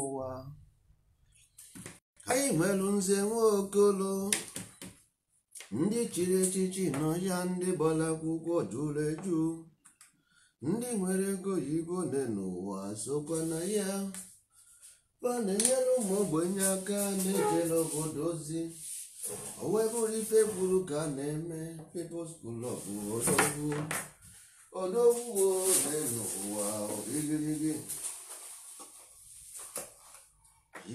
Ụwa anyị nwere Nze Nwaokolo, ndị chiri echichi nọ ya, ndị gbara akwụkwọ juru eju, ndị nwere ego oyibo n'ụwa sokwa na ya. Ọ na-enyere ụmụ ogbenye aka, na-ejere obodo ozi. O wee bụrụ ife kwuru ka a na-eme. People's Club, odogwu, odogwu n'ụwa, igirigi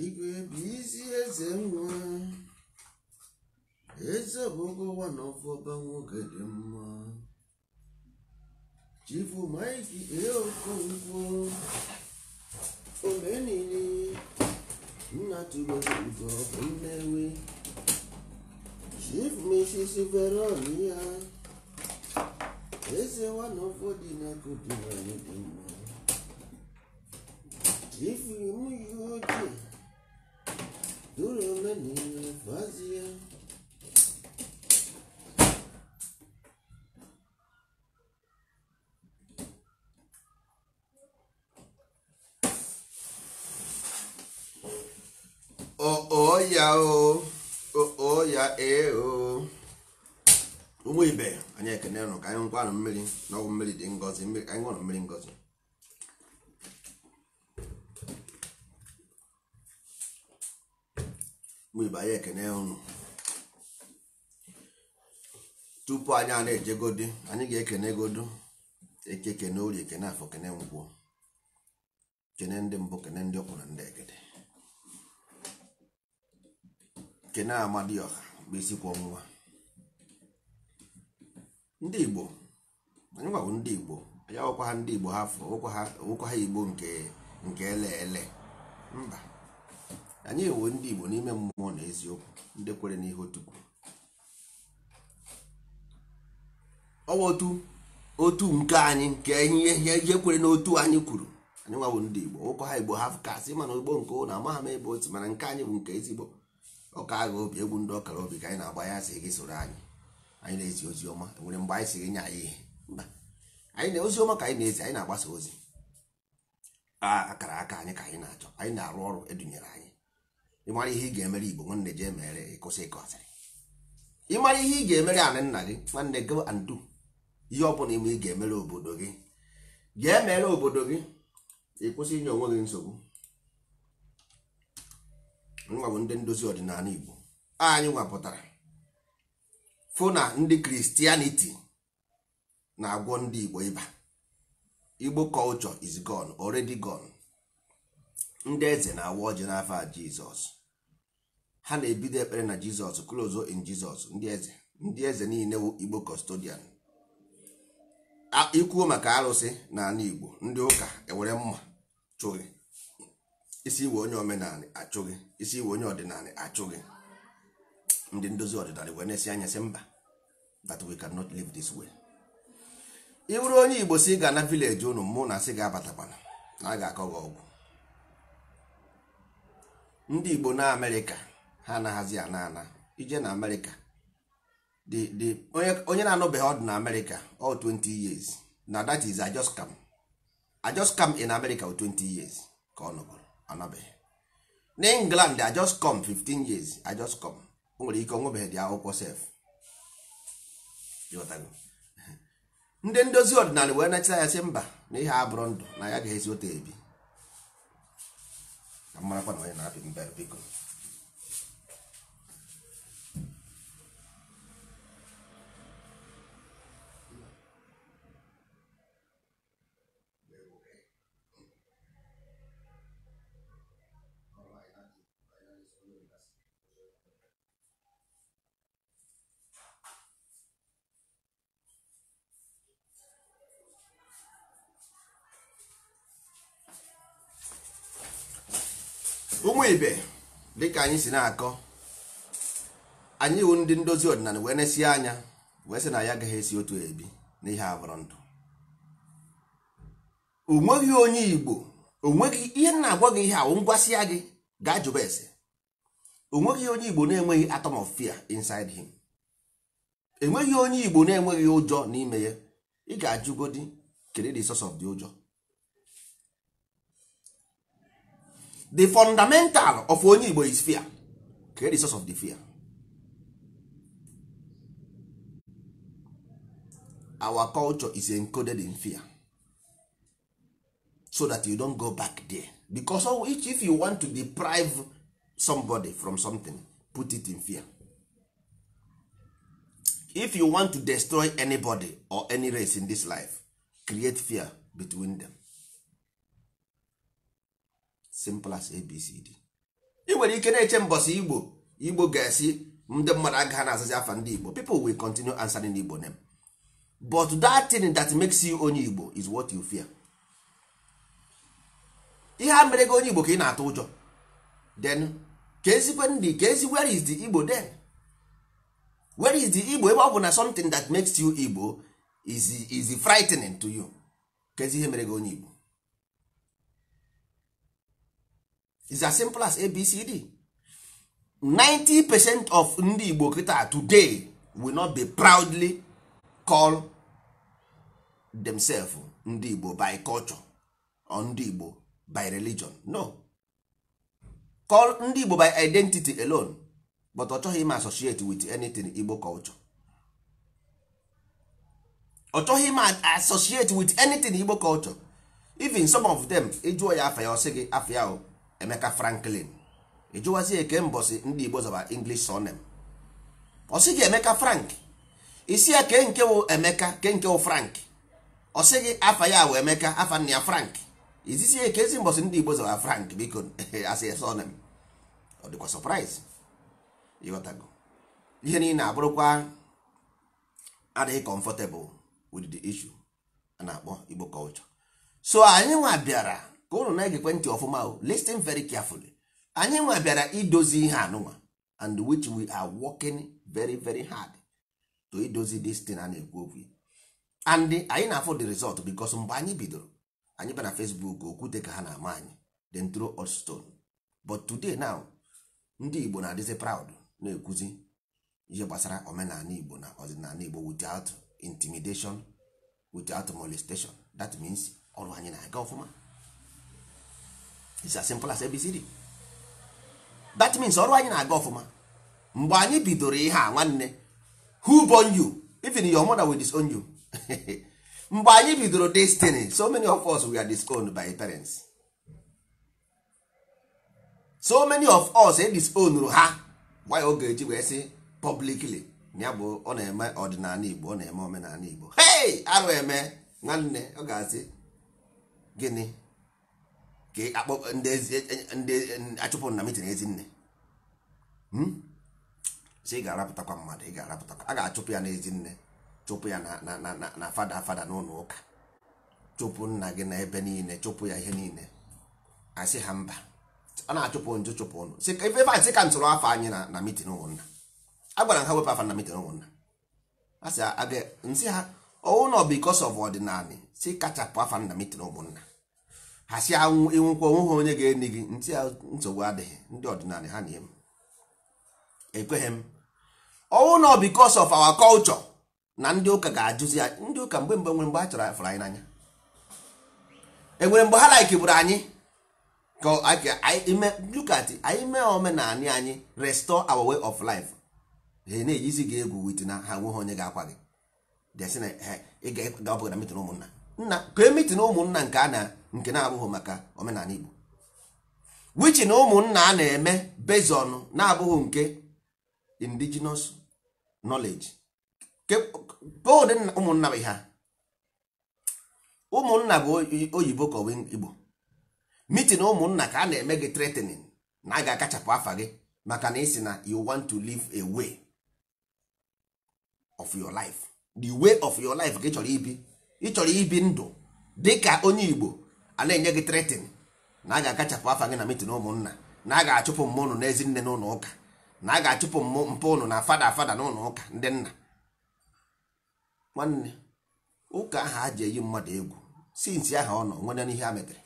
igwe bụ isi eze nwa eze ọbụgụwa na ọfọba nwoke dị mma. Chief Mike Okonkwo, omenili nna tụrụ ugo bụ Nnewi. Chief Mrs. Veronia eze nwanọfọ dị n'akụkụ nwanyị dị mma. Chief Muyuoji duru omenili fazie. O ya o o ya ee o. Ụmụ ibe anyị, ekene nụ. Ka anyị nkwanụ mmiri n'ọgwụ mmiri dị ngọzi, mmiri ka anyị ṅụrụ, mmiri ngọzi. Ụmụ ibe anyị, ekene ụnụ. Tupu anyị a na-ejegodi, anyị ga-ekene godu eke, kene orie, kene afọ, kene nkwọ, kene ndị mbụ, kene ndị ọkpụ na ndị egede, kene amadioha bụ isi kwọ nwa ndị Igbo. Anyị gwabụ ndị Igbo, anyị awụkwa ha ndị Igbo ha afọ nwụkwa ha Igbo nke ele ele mba. Anyị ewu ndị Igbo n'ime mmụọ na eziokwu, ndị kwere n'ihe otu kwuru. Ọwa otu otu nke anyị nke ihe ihe kwere n'otu anyị kwuru. Anyị nwabụ ndị Igbo, nwụkwa ha Igbo ha kasị mana Igbo nke ụlọ amaghị m ebe otu, mana nke anyị bụ nke ezigbo ọka agha obi egwu ndị ọkara obi ka anyị na-agba ya. Sị gị soro anyị, anyị na-ezi ozi ọma. Enwere mgbe anyị si gị nye anyị ihe? Mba. Anyị na ozi ọma ka anyị na-ezi, anyị na-agbasa ozi. Akara aka anyị ka anyị na-achọ, anyị na-arụ ọrụ edunyere anyị. Ịmara ihe ị ga-emere Igbo, nwanne, jee mere. Ịkwụsị ịkọ asịrị. Ịmara ihe ị ga-emere anị nna gị, nwanne, go and do. Ihe ọ bụla ime ị ga-emere obodo gị, jee mere obodo gị. Ịkwụsị inye onwe gị nsogbu. Nwa bụ ndị ndozi ọdịnala Igbo. Anyị nwapụtara fụ na ndị Christianity na-agwọ ndị Igbo ịba. Igbo culture is gone, already gone. Ndị eze na-awa ọjị n'afọ a Jizọs. Ha na-ebido ekpere na Jizọs, close in Jizọs. Ndị eze, ndị eze niile wụ Igbo custodian. Ikwuo maka arụsị n'ala Igbo, ndị ụka ewere mma chụghị isi. Iwe onye omenala achụghị isi, iwe onye ọdịnala achụghị. Ndị ndozi ọdịnala wee na-esi anya sị mba, that we cannot live this way. Ị bụrụ onye Igbo si ga na village unu, mụ na sị ga-abatakwana na a ga-akọ gị ọgwụ. Ndị Igbo na Amerịka, ha anaghịzi ana ana ije na Amerịka. The onye na-anọbeghị ọdụ na Amerịka all 20 years na, that is, I just come in America with 20 years ka ọ nọgoro anọbeghị. Na England, I just come 15 years, I just come. O nwere ike onwebeghị dị akwụkwọ sef. Ịghọtago? Ndị ndozi ọdịnala wee nachara ya sị mba, na ihe abụrụ ndụ na ya ga-esi otu ebi ka marakwa na onye na-apị mbe. Biko, ụmụ ibe, dịka anyị si na-akọ, anyị wụ ndị ndozi ọdịnala wee nesie anya wee sị na ya agaghị esi otu ebi na ihe abụrụ ndụ. Onweghị onye Igbo, onweghị ihe m na-agwa gị, ihe awụ ngwasịa gị gaa jụba ese. Onweghị onye Igbo na-enweghị atom of fear inside him. Enweghị onye Igbo na-enweghị ụjọ n'ime ya. Ị ga-ajụgodi, kedu the source of the ụjọ? The fundamental of onye Igbo is fear. Create the source of the fear. Our culture is encoded in fear so that you don't go back there, because if you want to deprive somebody from something, put it in fear. If you want to destroy anybody or any race in this life, create fear between them. Simple as ABCD. Ị nwere ike na-eche mbọsị Igbo Igbo ga-esi ndị mmadụ agaghị na-azazi afa ndị Igbo. People will continue answering Igbo name, but that thing that makes you onye Igbo is what you fear. Ihe a mere gị onye Igbo ka ị na-atụ ụjọ, then ka ezikwe ndị ka ezi, where is the Igbo then? Where is the Igbo? Ebe ọ bụ na something that makes you Igbo is frightening to you, ka ezi ihe mere gị onye Igbo. It's as simple as ABCD. 90% of ndị Igbo kịta today will not be proudly call themselves ndị Igbo by culture or ndị Igbo by religion. No, call ndị Igbo by identity alone, but ọ chọghị ime associate with anything Igbo culture. Ọ chọghị ime associate with anything Igbo culture. Even some of them, ịjụọ ya afa ya, ọ sị gị afa ya o Emeka Franklin. Ịjụwazi eke mbọsị ndị Igbo zaba English surname, ọ sị gị Emeka Frank. Isi ya ke nke wụ Emeka, ke nke wụ Frank, ọ sị gị afa ya wụ Emeka, afa nna ya Frank. Izisi eke ezi mbọsị ndị Igbo zaba Frank, biko asị ya surname. Ọ dịkwa surprise. Ịghọtago? Ihe niile abụrụkwa adịghị comfortable with the issue a na-akpọ Igbo culture. So anyị nwa bịara ka ụnụ na-egekwe ntị ọfụma o, listen very carefully. Anyị nwa bịara idozi ihe anụnwa, and which we are working very very hard to idozi this thing a na-ekwu okwu. And anyị na-afụ the result, because mgbe anyị bidoro, anyị bịa na Facebook, okwute ka ha na-ama anyị, then throw us stone. But today now, ndị Igbo na-adịzi proud na-ekwuzi ihe gbasara omenala Igbo na ọdịnala Igbo without intimidation, without molestation. That means ọrụ anyị na-aga ọfụma. It's as simple as ABCD. That means ọrụ anyị na-aga ọfụma. Mgbe anyị bidoro ihe a, nwanne, who born you? Even your mother will disown you. Mgbe anyị bidoro destiny, so many of us were disowned by parents. So many of us e disowned ha. Why ọ ga-eji wee sị publicly na ya bụ ọ na-eme ọdịnala Igbo, ọ na-eme omenala Igbo? Hey, arụ eme nwanne, ọ ga-asị gịnị ka akpọ ndị achụpụ na meeting ezinne sị ị ga-arapụtakwa mmadụ, ị ga-arapụtakwa, a ga-achụpụ ya n'ezinne, chụpụ ya na na na na fada fada n'ụlọ ụka, chụpụ nna gị na ebe niile, chụpụ ya ihe niile. Asị ha mba, a na-achụpụ njụ, chụpụ ụnụ ebe a sị ka ntụrụ afọ anyị na meeting ụmụnna. A gwara m ha wepụ afa na meeting ụmụnna. A sị aga nsị ha ọwụ nọ because of ọdịnala, si kachapụ afa na meeting ụmụnna. Ha si anwụ ịnwụkwa onwe ha onye ga-eni gị ntị ya, nsogbu adịghị, ndị ọdịnala ha na-eme ekweghị m. Ọwụ nọ because of our culture na ndị ụka ga-ajụzi ya. Ndị ụka mgbe mgbe nwere mgbe ha chọrọ afụrụ anyị n'anya, enwere mgbe ha like bụrụ anyị ka look at anyị mee omenala anyị, restore our way of life. Ha na-eyizi gị egwu wit na ha nweghị onye ga-akwa gị desi na ị ga-abụghị na meeting ụmụnna nna ka e meeting ụmụnna nke a na nke na-abụghị maka omenala Igbo, which na ụmụnna a na-eme based on na-abụghị nke indigenous knowledge. Ụdị ụmụnna bụ ha ụmụnna bụ oyibo ka ọ bụ Igbo. Meeting ụmụnna ka a na-eme gị threatening na a ga-akachapụ afa gị maka na isi na you want to live a way of your life, the way of your life ka ị chọrọ ibi, ị chọrọ ibi ndụ dịka onye Igbo, a na-enye gị threatening na a ga-akachapụ afa gị na meeting ụmụnna, na a ga-achụpụ mmụ ụnụ n'ezi nne n'ụlọ ụka, na a ga-achụpụ mmụ mpụ ụnụ na fada fada n'ụlọ ụka ndị nna. Nwanne, ụka ahụ a ji eyi mmadụ egwu since ahụ ọ nọ nwere n'ihe a metere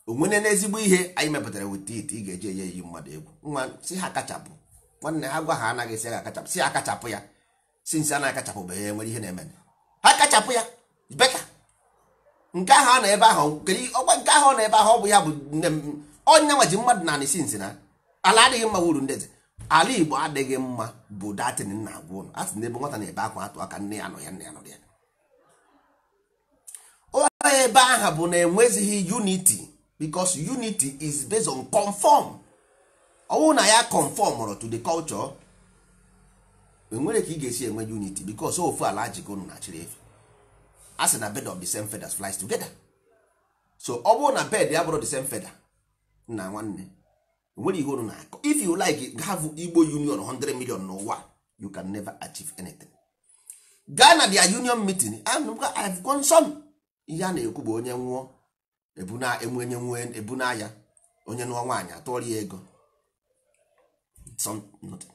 onwene n'ezigbo ihe anyị mepụtara wit it ị ga-eji enye eyi mmadụ egwu. Nwa si ha kachapụ, nwanne ha gwa ha anaghị si ha kachapụ, si ha kachapụ ya since a na-akachapụbeghị ya nwere ihe na-eme ha kachapụ ya beta. Nke ahụ ọ nọ ebe ahụ, ọgwa nke ahụ ọ nọ ebe ahụ, ọ bụ ya bụ nne m. Onye nwa ji mmadụ na anị sinsi na ala adịghị mma wuru ndị eze. Ala Igbo adịghị mma bụ datin nna agwa ụnụ. A sị na ebe nwata na-ebe akwa atụ aka, nne ya nọ ya, nne ya nọ ya. Onye ebe aha bụ na enwezighị unity, because unity is based on conform. Ọwụ na ya conform to the culture, enwere ka ị ga-esi enwe unity, because ofu ala jikọ unu na-achịrị efe. A sị na bed of the same feathers flies together. So ọ bụrụ na bed ya bụrụ the same feather, nna nwanne, nwere ihe unu na-akọ. If you like have Igbo union 100 million n'ụwa, you can never achieve anything. Gaa na their union meeting, I've gone some. Ihe a na-ekwu bụ onye nwụọ ebuna enwe, onye nwee ebuna ya, onye nụọ nwaanyị atụọrọ ya ego. Some, nothing.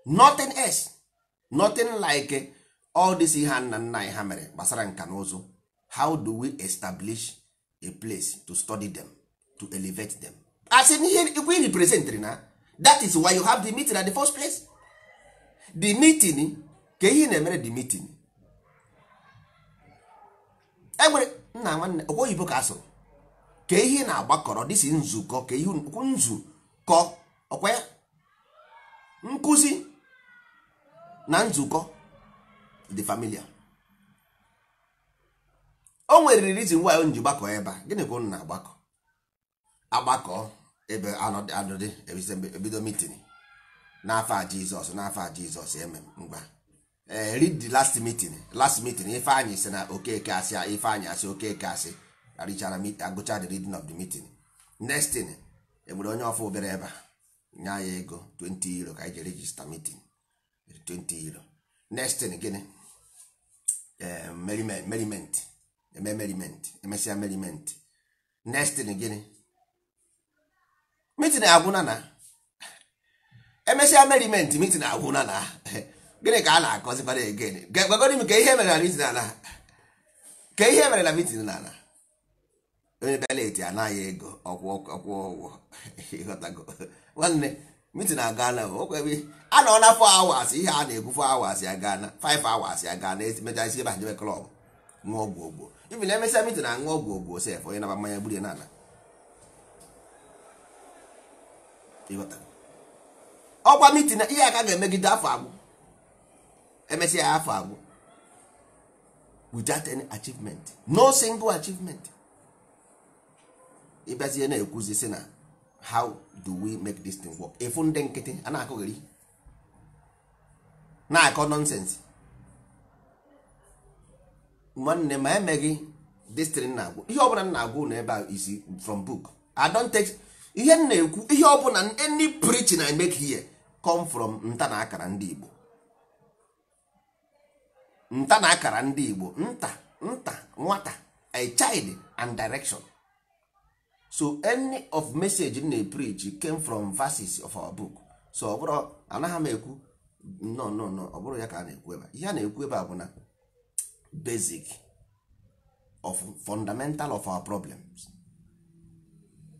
Nothing else, nothing like all this. Ihe nna nna anyị ha mere gbasara nka na ụzụ, how do we establish a place to study them, to elevate them? As in ihe ikwe represent na that is why you have the meeting at the first place. The meeting, ka ihe na-emere the meeting enwere nna nwanne ọkwa oyibo ka asụrụ, ka ihe na-agbakọrọ dịsi nzukọ, ka ihe nzukọ ọkwa ya nkụzi na nzukọ the familiar. O nwere reason why ji gbakọ ebe a. Gịnị ka unu na-agbakọ? Agbakọ ebe anọdị ebido meeting n'afọ a Jizọs, n'afọ a Jizọs eme ngwa. Read the last meeting. Last meeting, Ifeanyị sị na Okeke asị, Ifeanyị asị Okeke asị, arichara agụcha the reading of the meeting. Next thing, enwere onye ọfụ bịara ebe a nye ya ego €20 ka anyị ji register meeting, €20. Next thing, gịnị? Merriment, merriment, eme merriment, emesịa merriment. Next thing, gịnị? Meeting agwụna. Na emesịa merriment, meeting agwụna. Na gịnị ka a na-akọzikwara again? Gwagodi m ka ihe mere na meeting ala, ka ihe mere na meeting n'ala. Onye bịa late anaghị ego ọkwụ ọkwụ ụgwọ. Ịghọtago nwanne? Meeting agana a nọ na 4 hours. Ihe a na-ekwu, 4 hours ya gana, 5 hours ya gana. Emecha isi ebe a jebe club ṅụọ ọgwụ ogbo. Even emesịa meeting aṅụ ọgwụ ogbo sef, onye naba mmanya gburu ya n'ala. Ịghọtago? Ọkwa meeting ihe aka ga-emegide afọ agwụ, emesịa ya afọ agwụ without any achievement, no single achievement. Ịbịazie na-ekwuzi sị na how do we make this thing work? Ịfụ ndị nkịtị a na-akụghịrị na-akọ nonsense. Nwanne, ma emeghị this thing na-agwụ, ihe ọbụla m na-agwụ na ebe a is from book. I don't take ihe m na-ekwu, ihe ọbụla, any preaching I make here come from nta na akara ndị Igbo, nta na akara ndị Igbo, nta nta nwata, a child and direction. So any of message m na-preach came from verses of our book. So ọ bụrụ anaghị m ekwu, no, no, no, ọ bụrụ ya ka a na-ekwu ebe a. Ihe a na-ekwu ebe a bụ na basic of fundamental of our problems,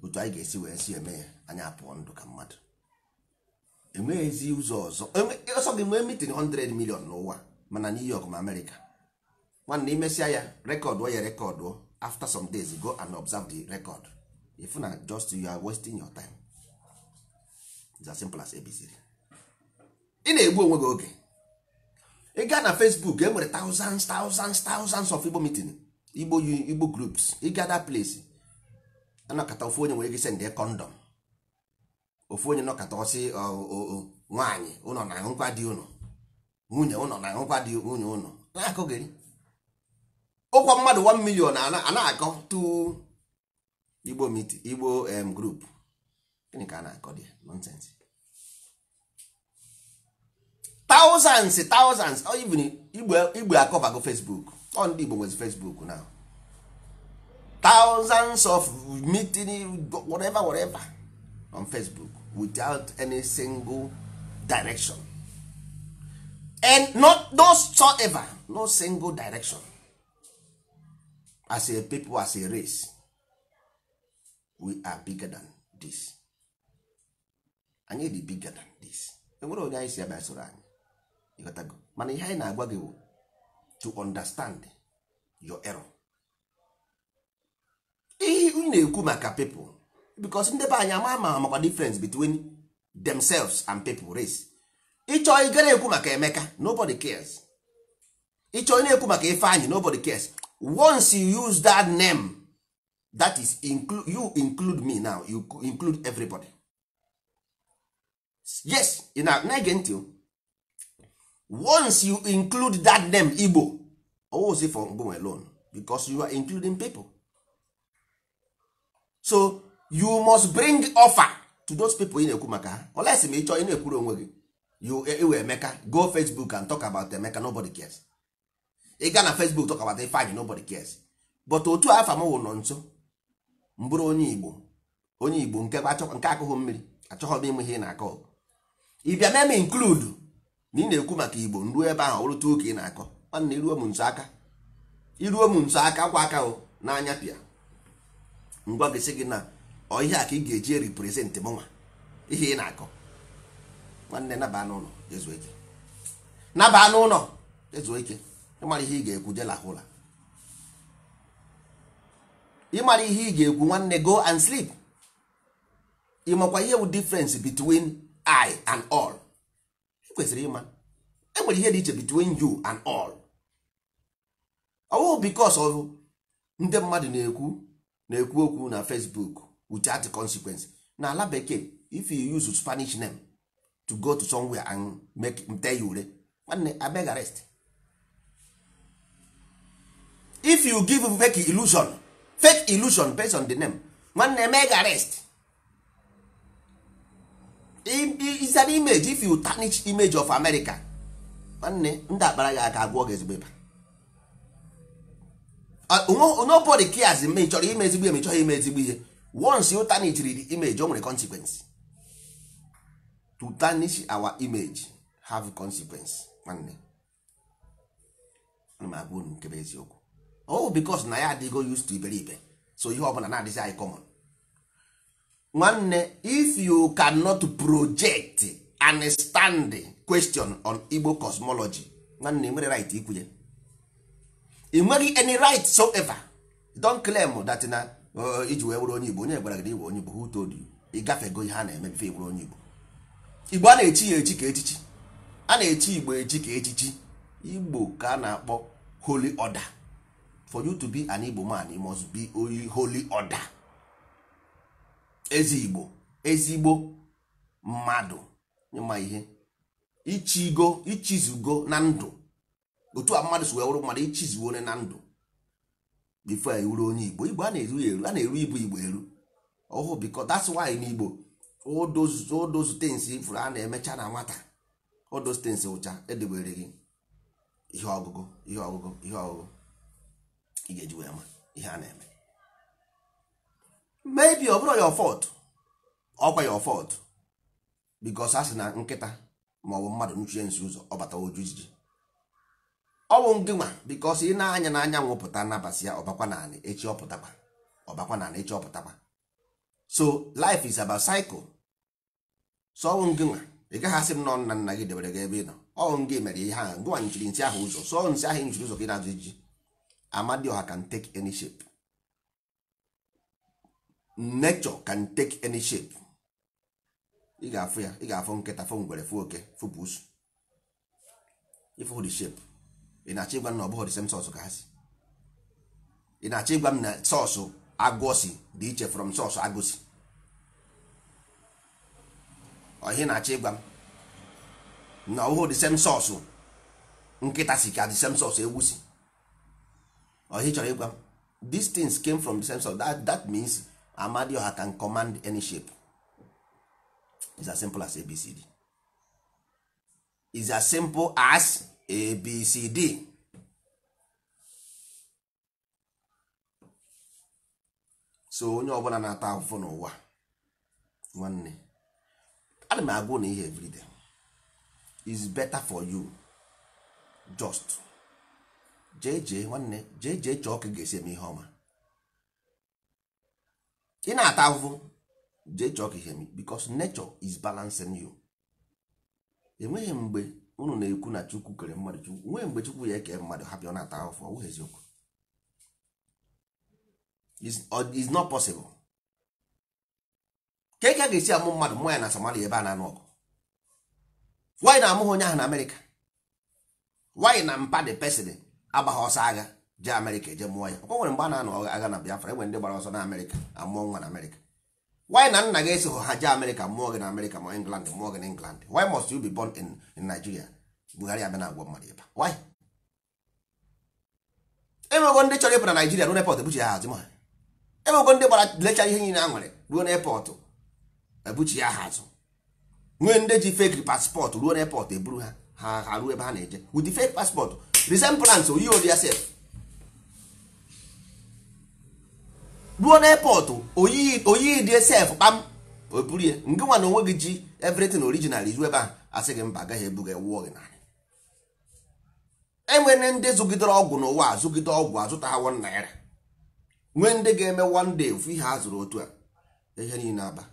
otu anyị ga-esi wee si eme ya anyị apụọ ndụ ka mmadụ. Enweghịzi ụzọ ọzọ. Ọsọ gị nwee meeting 100 million n'ụwa, mana New York ma America, nwanne, imesịa ya record ya, record after some days, go and observe the record. If na just you are wasting your time. It's as simple as ABCD. Ị na-egbu onwe gị oge. Ị gaa na Facebook, e nwere thousands, thousands, thousands of Igbo meeting, Igbo groups. Ị gaa that place, anọkọta ofu onye nwere ike send condom, ofu onye nọkọta ọsị nwaanyị ụnọ na-aṅụkwa di ụnọ, nwunye ụnọ na-aṅụkwa di nwunye ụnọ, na-akọgịrị ụkwa mmadụ 1 million a na-akọ tu Igbo meeting, Igbo group. Gịnị ka a na-akọ dị? Nonsense. Thousands, thousands. Or even Igbo akọbago Facebook. Ọ ndị Igbo nwezi Facebook now. Thousands of meeting, whatever, whatever on Facebook without any single direction and not no whatsoever, no single direction. As a people, as a race, we are bigger than this. Anyị dị bigger than this. Enwere onye anyị si abịa soro anyị. Ịghọtago? Mana ihe anyị na-agwa gị bụ to understand your error. Ihe ị na-ekwu maka people, because ndị be anyị ama ma amakwa difference between themselves and people race. Ịchọ ị gara ekwu maka Emeka, nobody cares. Ịchọ ị na-ekwu maka Ifeanyị, nobody cares. Once you use that name, that is include you, include me now, you include everybody. Yes, ị na-ege ntị o. Once you include that name Igbo, always for Ngbo alone, because you are including people. So you must bring offer to those people ị na-ekwu maka ha. Unless ma ị chọọ ị na-ekwuru onwe gị, you iwe Emeka, go Facebook and talk about Emeka, nobody cares. Ị gaa na Facebook talk about Ifeanyị, nobody cares. But otu afa m wụ nọ nso m bụrụ onye Igbo, onye Igbo nke nke akụghị mmiri, achọghị m ịmụ ihe ị na-akọ. Ị bịa mee m include na ị na-ekwu maka Igbo, nruo ebe ahụ ọrụta ụka ị na-akọ, nwanne iruo m nso aka, iruo m nso aka kwa aka o n'anya pịa ngwa gị sị gị na ọ ihe a ka ị ga-eji represent m nwa ihe ị na-akọ. Nwanne naba n'ụlọ jezuo ike, naba n'ụlọ jezuo ike. Ịmara ihe ị ga-ekwu, je lahụ ụla. Ịmara ihe ị ga-ekwu, nwanne, go and sleep. Ịmakwa ihe bụ difference between I and all. Ị kwesịrị ịma enwere ihe dị iche between you and all. Ọwụ because of ndị mmadụ na-ekwu okwu na Facebook without consequence. Na ala bekee, if you use Spanish name to go to somewhere and make tell you ure, nwanne, abeg arrest. If you give fake illusion based on the name, nwanne, make arrest. It's an image. If you tarnish image of America, nwanne, ndị akpara gị aka agwọ gị ezigbo ịba. Nobody cares ma ị chọrọ ime ezigbo ihe ma ị chọghị ime ezigbo ihe. Once you tarnish the image, o nwere consequence. To tarnish our image have consequence. Nwanne, ana m agwa unu nke bụ eziokwu. Oh, because na ya adịgo used to iberibe, so ihe ọbụla na-adịzi anyị common. Nwanne, if you cannot project and stand question on Igbo cosmology, nwanne, ị nwere right ikwunye, ị nweghị any right so ever. Don't claim that na iji wee bụrụ onye Igbo. Onye gwara gị na ịbụ onye Igbo? Who told you? Ị gafego ihe a na-eme before ị bụrụ onye Igbo. Igbo a na-echi ya echi ka echichi, a na-echi Igbo echi ka echichi. Igbo ka a na-akpọ holy order. For you to be an Igbo man, you must be holy order. Ezi Igbo, ezigbo mmadụ, ịma ihe ichigo, ichizugo na ndụ. Otu a mmadụ si wee wụrụ mmadụ, ichizuo na ndụ before ya wuru onye Igbo. Igbo a na-eru ya eru, a na-eru ibu Igbo eru ọhụ, because that's why n'Igbo all those things ifuru a na-emecha na nwata, all those things ụcha edebere gị ihe ọgụgụ, ihe ọgụgụ, ihe ọgụgụ ị ga-eji wee ma ihe a na-eme. Maybe ọ bụrụ your fault, ọkwa your fault, because a sị na nkịta ma ọ bụ mmadụ nchie nsi ụzọ ọ bata oju ijiji. Ọ bụ ngị nwa, because ị na-anya na anyanwụ pụta nabasị ya, ọbakwa naanị echi, ọpụtakwa, ọbakwa naanị echi, ọpụtakwa. So life is about cycle. So ọ bụ ngị nwa, ị gaghị asị m nọ nna nna gị debere gị ebe ị nọ. Ọ ngị mere ihe ahụ, ngịnwa nchiri nsị ahụ ụzọ. So nsị ahụ nchiri ụzọ ka ị na-azụ ijiji. Amadioha can take any shape. Nature can take any shape. Ị ga-afụ ya, ị ga-afụ nkịta, fụ ngwere, fụ oke, fụ busu, ịfụ the shape. Ị na-achọ ịgwa m na ọ bụghị the same source ka ha si? Ị na-achọ ịgwa m na source agwọ si dị iche from source agụ si? Ọ ihe na-achọ ịgwa m na ọ bụghị the same source nkịta si ka the same source ewu si? Ọ ihe chọrọ ịgwa m? These things came from the same source. That means Amadioha can command any shape. It's as simple as ABCD. It's as simple as ABCD. So onye ọbụla na-ata ahụhụ n'ụwa, nwanne, ana m agwa na ihe everyday is better for you. Just jee jee, nwanne, jee jee chọọ ka ị ga-esi eme ihe ọma. Ị na-ata ahụhụ, jee chọọ ka ihe eme, because nature is balancing you. Enweghị mgbe unu na-ekwu na Chukwu kere mmadụ, Chukwu enweghị mgbe Chukwu ya eke mmadụ hapụ ọ na-ata ahụhụ. Ọ bụghị eziokwu. Is not possible. Ka ka ga-esi amụ mmadụ mụọ ya na Somalia ebe a na-anụ ọgụ? Why na amụghị onye ahụ na Amerịka? Why na mpa the person agbagha ọsọ agha jee Amerịka eje mụọ ya? Ọkwa nwere mgbe a na-anụ agha na Biafra, enwere ndị gbara ọsọ na Amerịka amụọ nwa na Amerịka. Why na nna gị esogho ha jee Amerịka mụọ gị na Amerịka ma England mụọ gị na England? Why must you be born in Nigeria? Buhari abịa na-agwọ mmadụ ebe. Why? Enwego ndị chọrọ ịpụ na Nigeria ruo n'airport ebuchi ha azụ ma. Enwego ndị gbara lecha ihe niile a nwere ruo n'airport ebuchi ya ha azụ. Nwee ndị ji fake passport ruo n'airport eburu ha ha ruo ebe ha na-eje with the fake passport resemblance oyi odi yourself ruo n'airport oyi dị sef kpam oburu ya nke nwa na onwe gị ji everything original izu ebe ahụ asị gị mba agaghị ebuga wụọ gị n'anya. Enwere ndị zụgidere ọgwụ n'ụwa azụgide ọgwụ azụta ha 1 naira. Nwee ndị ga-eme one day ofu ihe a zụrụ otu a ihe niile aba.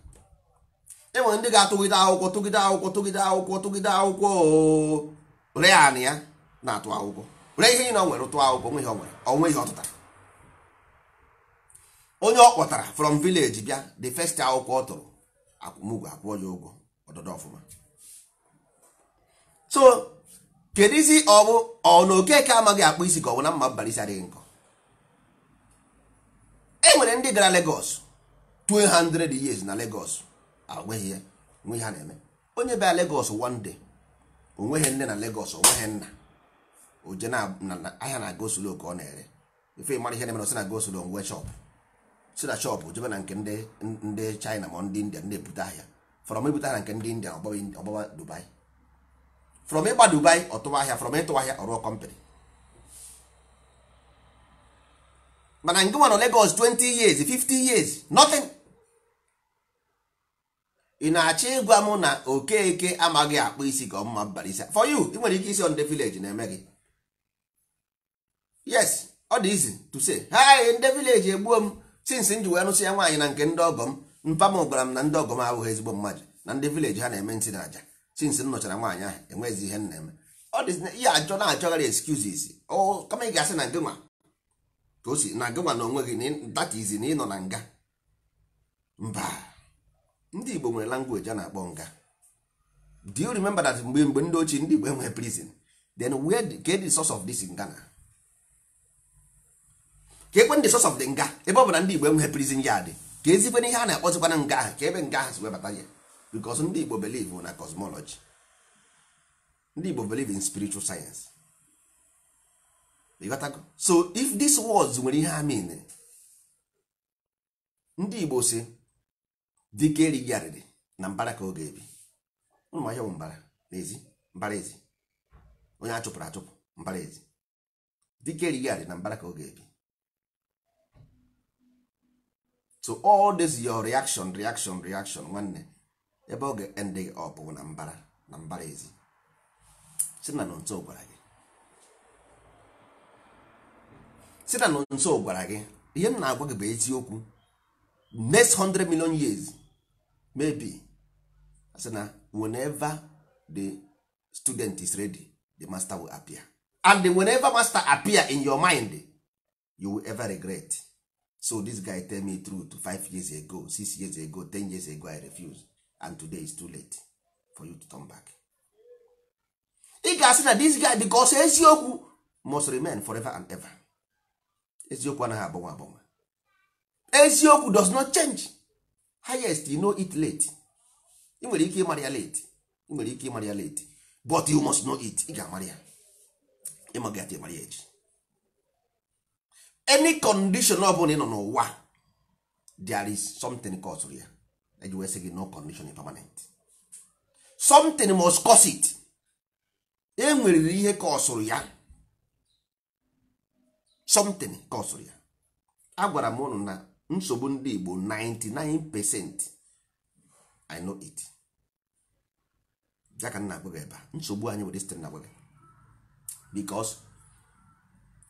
Enwere ndị ga-atụgide akwụkwọ tụgide akwụkwọ tụgide akwụkwọ tụgide akwụkwọ ree anị ya na-atụ akwụkwọ ree ihe niile ọ nwere tụọ akwụkwọ nwe ihe ọ nwere onwe ihe ọ tụtara. Onye ọ kpọtara from village bịa the first akwụkwọ ọ tụrụ akwụmụgwọ akwụọ ya ụgwọ ọdọdọ ọfụma. So kedizi ọ bụ ọ na Okeke amaghị akpụ isi ka ọ bụ na mma mbara isi adịghị nkọ? E nwere ndị gara Lagos 200 years na Lagos agweghị ya nwe ha na-eme. Onye bịa Lagos one day onweghị nne na Lagos onweghị nna oje na ahịa na goslo ka ọ na-ere ife mara ihe na-eme na si na goslo ngwe shop si na shop jebe na nke ndị China ma ndị India na-ebute ahịa from ebute ahịa nke ndị India ọgbaba Dubai from ịgba Dubai ọtụwa ahịa from ịtụ ahịa ọrụọ company. Mana nke nwa nọ Lagos 20 years 50 years nothing. Ị na-achọ ịgwa m na Okeke amaghị akpụ isi ka ọmụma mbara isi? For you ị nwere ike isi on the village na-eme gị. Yes, ọ dị easy to say hi ndị village egbuo m since m ji wee nụsị ya nwaanyị na nke ndị ọgọ m mpa m gwara m na ndị ọgọ m abụghị ezigbo mmadụ na ndị village ha na-eme ntị na aja since m nụchara nwaanyị ahụ enweghịzi ihe m na-eme. Ọ dị ihe achọ na-achọgharị excuses ọ kama ị ga-asị na gị nwa ka o si na gị nwa na onwe gị that is na ị nọ na nga. Mba, ndị Igbo nwere language a na-akpọ nga. Do you remember that mgbe ndị ochie ndị Igbo enweghị prison? Then where get the source of this nga na? Ka ekwe the source of the nga ebe ọ bụ na ndị Igbo enweghị prison yard ka ezikwe ihe a na-akpọzikwana nga ahụ ka ebe nga ahụ si webata ya? Because ndị Igbo believe na cosmology. Ndị Igbo believe in spiritual science. You got to go. So if this words nwere ihe a mean, ndị Igbo si dike erighị arịrị na mbara ka ọ ga-ebi. Ụmụ ahịa bụ mbara n'ezi mbara ezi onye a chụpụrụ achụpụ mbara ezi. Dike erighị arịrị na mbara ka ọ ga-ebi. So all this your reaction reaction reaction nwanne ebe ọ ga-end up bụ na mbara ezi. Si na nso gwara gị si na nso gwara gị ihe m na-agwa gị bụ eziokwu. Next 100 million years maybe as na whenever the student is ready the master will appear, and whenever master appear in your mind you will ever regret. So this guy tell me truth 5 years ago, 6 years ago, 10 years ago, I refuse, and today is too late for you to turn back. Ị ga-asị na this guy because eziokwu must remain forever and ever. Eziokwu anaghị agbanwe agbanwe. Eziokwu does not change. Highest you know it late. Ị nwere ike ịmara ya late. Ị nwere ike ịmara ya late. But you must know it. Ị ga-amara ya. Ịmaghị ata ịmara ya echi. Any condition ọ bụla ị nọ n'ụwa there is something cause ya. Eji wee sị gị no condition is permanent. Something must cause it. E nwere ihe kọsụrụ ya. Something kọsụrụ ya. Agwara m ụnụ na nsogbu ndị Igbo 99% I know it. Ya ka m na-agwa gị ebe a nsogbu anyị bụ this thing na-agwa gị because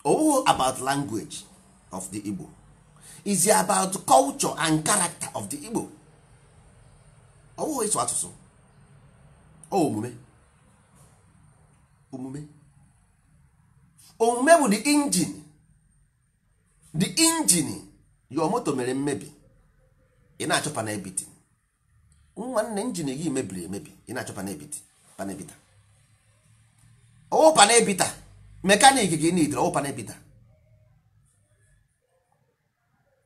all about language of the Igbo is about culture and character of the Igbo. Ọwụghị ịsụ asụsụ, omume omume omume bụ the engine, the engine Your moto mere mmebi, ị na-achọ panel beating. Nwanne, engine gị mebiri emebi, ị na-achọ panel beating, panel beater. Ọwụ panel beater mechanic gị need, ọwụ panel beater.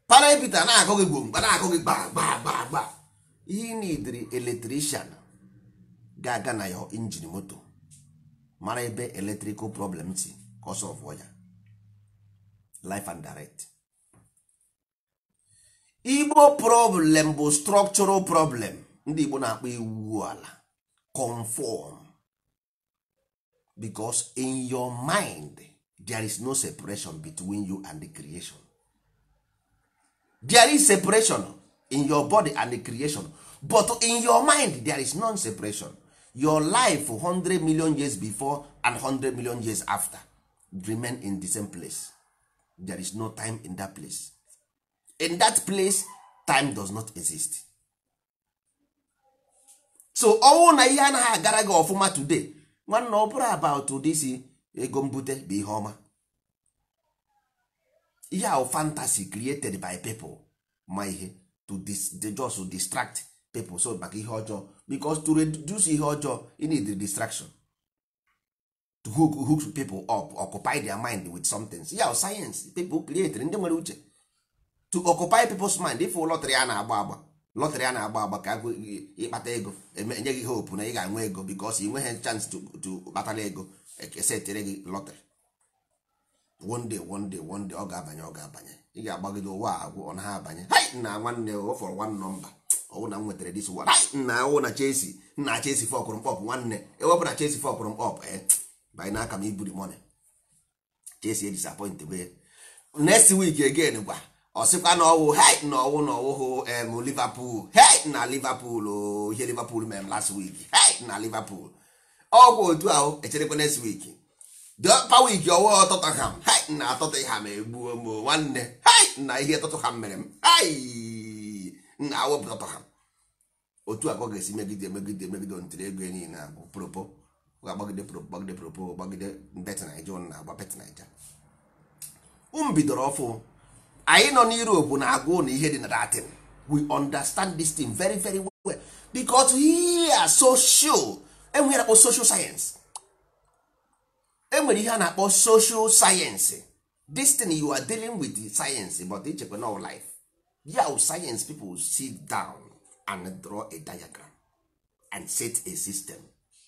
Panel beater na-akụ gị gbomgba, na-akụ gị gba gba gba gba. Ihe ị needri, electrician ga-aga na your engine moto, mara ebe electrical problem si, ka ọ solve ya live and direct. Igbo problem bụ structural problem. Ndị Igbo na-akpọ iwu ala conform, because in your mind there is no separation between you and the creation. There is separation in your body and the creation, but in your mind there is no separation. Your life 100 million years before and 100 million years after remain in the same place. There is no time in that place. In that place time does not exist. So ọnwụ na ihe anaghị agara gị ọfụma today, nwanne, ọ bụrụ about this ego mbute bụ ihe ọma. Ihe ahụ fantasy created by people ma ihe to just to distract people. So maka ihe ọjọọ, because to reduce ihe ọjọọ, you need the distraction to hook people up, occupy their mind with something. Yeah, science people create, ndị nwere uche, to occupy people's mind. If lottery a na-agba agba, lottery a na-agba agba ka ịkpata ego, enye gị hope na ị ga-enwe ego, because ị nweghị chance to kpatara ego, esetere gị lottery. One day, one day, one day, ọ ga-abanye, ọ ga-abanye. Ị ga-agbagide ụwa agwụ, ọ naghị abanye. Hai nna, nwanne, ọ fọrọ one number. Ọwụ na m nwetara this one. Hai nna, ọwụ na Chelsea, nna, Chelsea fọkụrụ mkpọpụ. Nwanne, ewepụ na Chelsea fọkụrụ mkpọpụ, banye n'aka m iburi money. Chelsea disappoint be next week again. Gwa ọ sịkwa na ọwụ, hey, na ọwụ, na ọwụhụ em Liverpool. Hey, na Liverpool o, ihe Liverpool mere m last week. Hey, na Liverpool ọgwụ otu ahụ. Echerekwa next week, the upper week, ọwụ Tottenham. Hey, na Tottenham egbuo m o, nwanne. Hey, na ihe Tottenham mere m. Hey, na awepụ Tottenham. Otu a ka ọ ga-esi megide, megide, megide ntiri ego ya niile agwụ. Propo ọ ga-agbagide propo, gbagide propo, gbagide Bet Naija. Ụnụ na-agba Bet Naija um bidoro ọfụ. Anyị nọ n'Europe na-agụ na ihe dị na Latin. We understand this thing very very well because we are social. Enwere na-akpọ social science, enwere ihe a na-akpọ social science. This thing you are dealing with is science, but ichekwa no life. Yeah, science people sit down and draw a diagram and set a system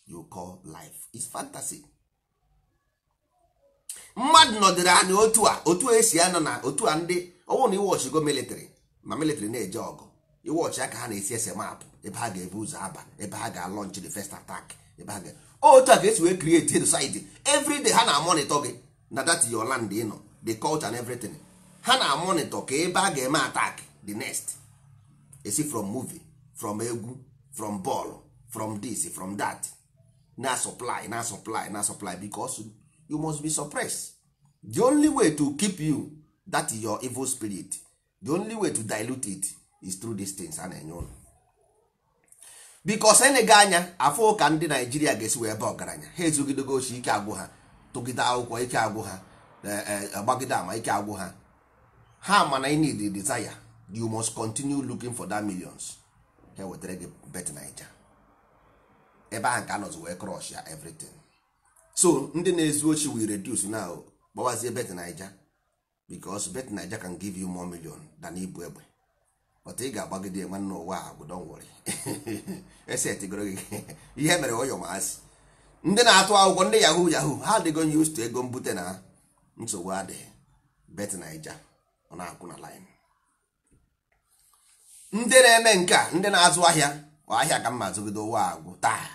you call life. Is fantasy. Mmadụ nọdịrị anya otu a, otu a esi anọ na otu a. Ndị ọnwụ na iwọchigo military, ma military na-eje ọgụ, iwọchi aka ha na-esi ese map ebe ha ga-ebu ụzọ aba, ebe ha ga-launch the first attack, ebe ha ga otu a ka esi wee create society. Every day ha na-amonitor gị na that your land ị nọ, the culture and everything. Ha na-amonitor ka ebe a ga-eme attack the next. Esi from movie, from egwu, from ball, from this, from that, na supply, na supply, na supply, because you must be suppressed. The only way to keep you, that is your evil spirit, the only way to dilute it is through these things a na-enye ụnụ, because enega anya afọ ka ndị Naijiria ga-esi wee ebe ọgaranya ha ezugidego ochi ike agwụ ha, tụgide akwụkwọ ike agwụ ha, agbagide ama ike agwụ ha. Ha mana you need the desire, you must continue looking for that millions. Ha wetara gị Bet Naija ebe ahụ ka anọzi wee crush ya everything. So ndị na-ezu ochi will reduce now, gbawazie Bet Naija, because Bet Naija can give you more million than ibu egbe. But ị ga-agbagide, nwanne, ụwa a bụ, don't worry, esetigoro gị ihe mere ọyọ masị. Ndị na-atụ akwụkwọ, ndị yahoo yahoo, ha adịgo used to ego mbute na nsogbu adịghị. Bet Naija ọ na-akwụ na line. Ndị na-eme nke a, ndị na-azụ ahịa, ọ ahịa ka mma azụgide ụwa agwụ taa.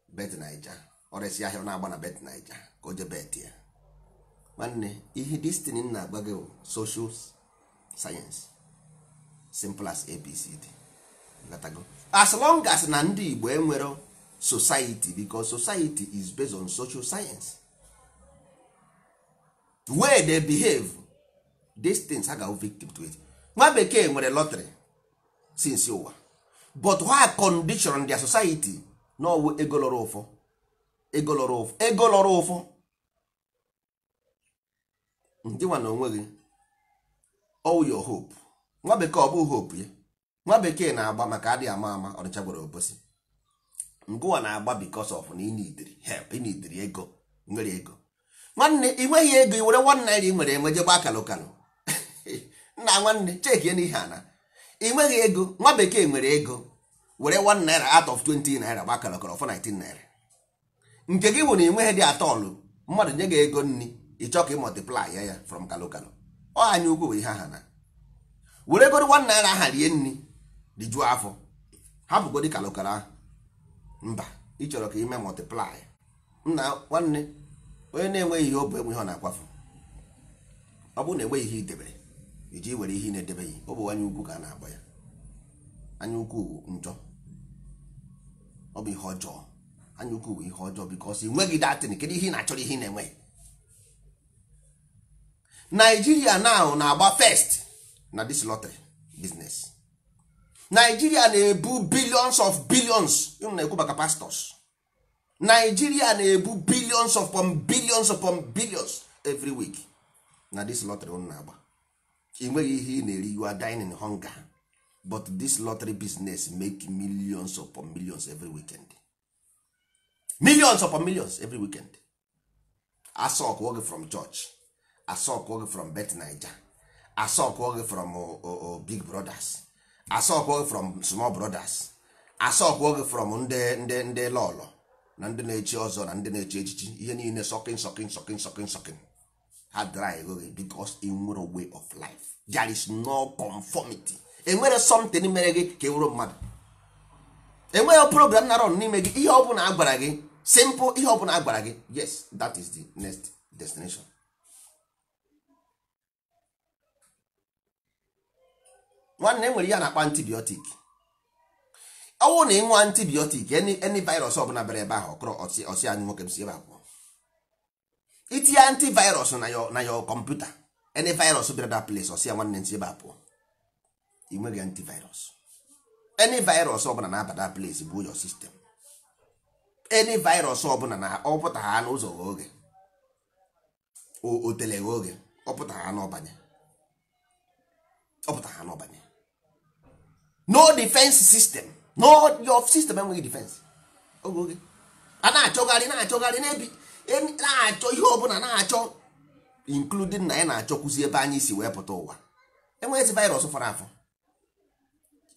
Bet Naija ọrịsị ahịa ọ na-agba na Bet Naija ka o je bet ya. Nwanne, ihe destiny na-agba gị bụ social science, simple as ABCD. Nghọtago? As long as na ndị Igbo enwero society, because society is based on social science, way they behave, these things ha ga victim to it. Nwa bekee nwere lottery since ụwa, but ha condition their society n'ọwụ ego lọrọ ụfọ, ego lọrọ ụfọ, ego lọrọ ụfọ. Ndị nwa na onwe gị, all your hope. Nwa bekee ọ bụ hope ya. Nwa bekee na-agba maka adịghị ama ama ọnịcha gwara obosi. Ngụwa na-agba because of na ịnidiri help, ịnidiri ego, nwere ego. Nwanne ị nweghị ego, i were 1 naira ị nwere enwe je gbaa kalụ kalụ. Nna nwanne cheki n'ihe ana. Ị nweghị ego, nwa bekee nwere ego, were 1 naira out of 20 naira gbaa kalụ kalụ for 19 naira. Nke gị bụ na ị nweghị dị atọlụ, mmadụ nye gị ego nni, ị chọọ ka ị multiply ya from kalụ kalụ. Ọ anya ukwu bụ ihe aha na. Were goro 1 naira aha rie nni, rijuo afọ. Hapụgodi kalụ kalụ ahụ. Mba, ị chọrọ ka ime multiply. Nna nwanne, onye na-enweghị ihe ọ bụ enwe ihe ọ na-akwafu. Ọ bụrụ na enweghị ihe i debere, iji were ihe ị na-edebeghị, ọ bụ anya ukwu ka a na-akpọ ya. Anya ukwu bụ njọ, ọ bụ ihe ọjọọ. Anya ukwu bụ ihe ọjọọ because ị nweghị datin. Kedu ihe ị na-achọrọ ihe ị na-enweghị? Nigeria now na-agba first na this lottery business. Nigeria na-ebu billions of billions. Unu na-ekwu maka pastors. Nigeria na-ebu billions upon billions upon billions every week na this lottery unu na-agba. Ị nweghị ihe ị na-eri, you are dying in hunger, but this lottery business make millions upon millions every weekend. Millions upon millions every weekend. Asọkụọ gị from church, asọkụọ gị from Bet Naija, asọkụọ gị from Big Brothers, asọkụọ gị from Small Brothers, asọkụọ gị from ndị lọlọ na ndị na-echi ọzọ na ndị na-echi echichi. Ihe niile sọkin sọkin sọkin sọkin sọkin ha dry ego gị because ị nwere way of life. There is no conformity. Enwere something mere gị ka e wuru mmadụ. Enweghị program na run n'ime gị. Ihe ọ bụla a gwara gị, simple, ihe ọ bụla a gwara gị, yes, that is the next destination. Nwanne, enwere ihe a na-akpọ antibiotic. Ọ bụrụ na ị ṅụọ antibiotic, any virus ọbụla bịara ebe ahụ, ọkụrụ ọsị anyị nwoke m si ebe a pụọ. Itinye antivirus na your computer, any virus bịara that place, ọsị ya nwanne nsi ebe a pụọ. Ị nweghị antivirus. Any virus ọbụla na-aba that place bụ your system. Any virus ọbụla na ọ pụta ha n'ụzọ oge, o teleghi oge, ọ pụta ha n'ọbanye, ọ pụta ha n'ọbanye. No defense system. No, your system enweghị defense. Oge oge a na-achọgharị na-achọgharị na-ebi na-achọ ihe ọbụla na-achọ, including na anyị na-achọkwụzi ebe anyị si wee pụta ụwa. Enweghịzi virus fọrọ afọ.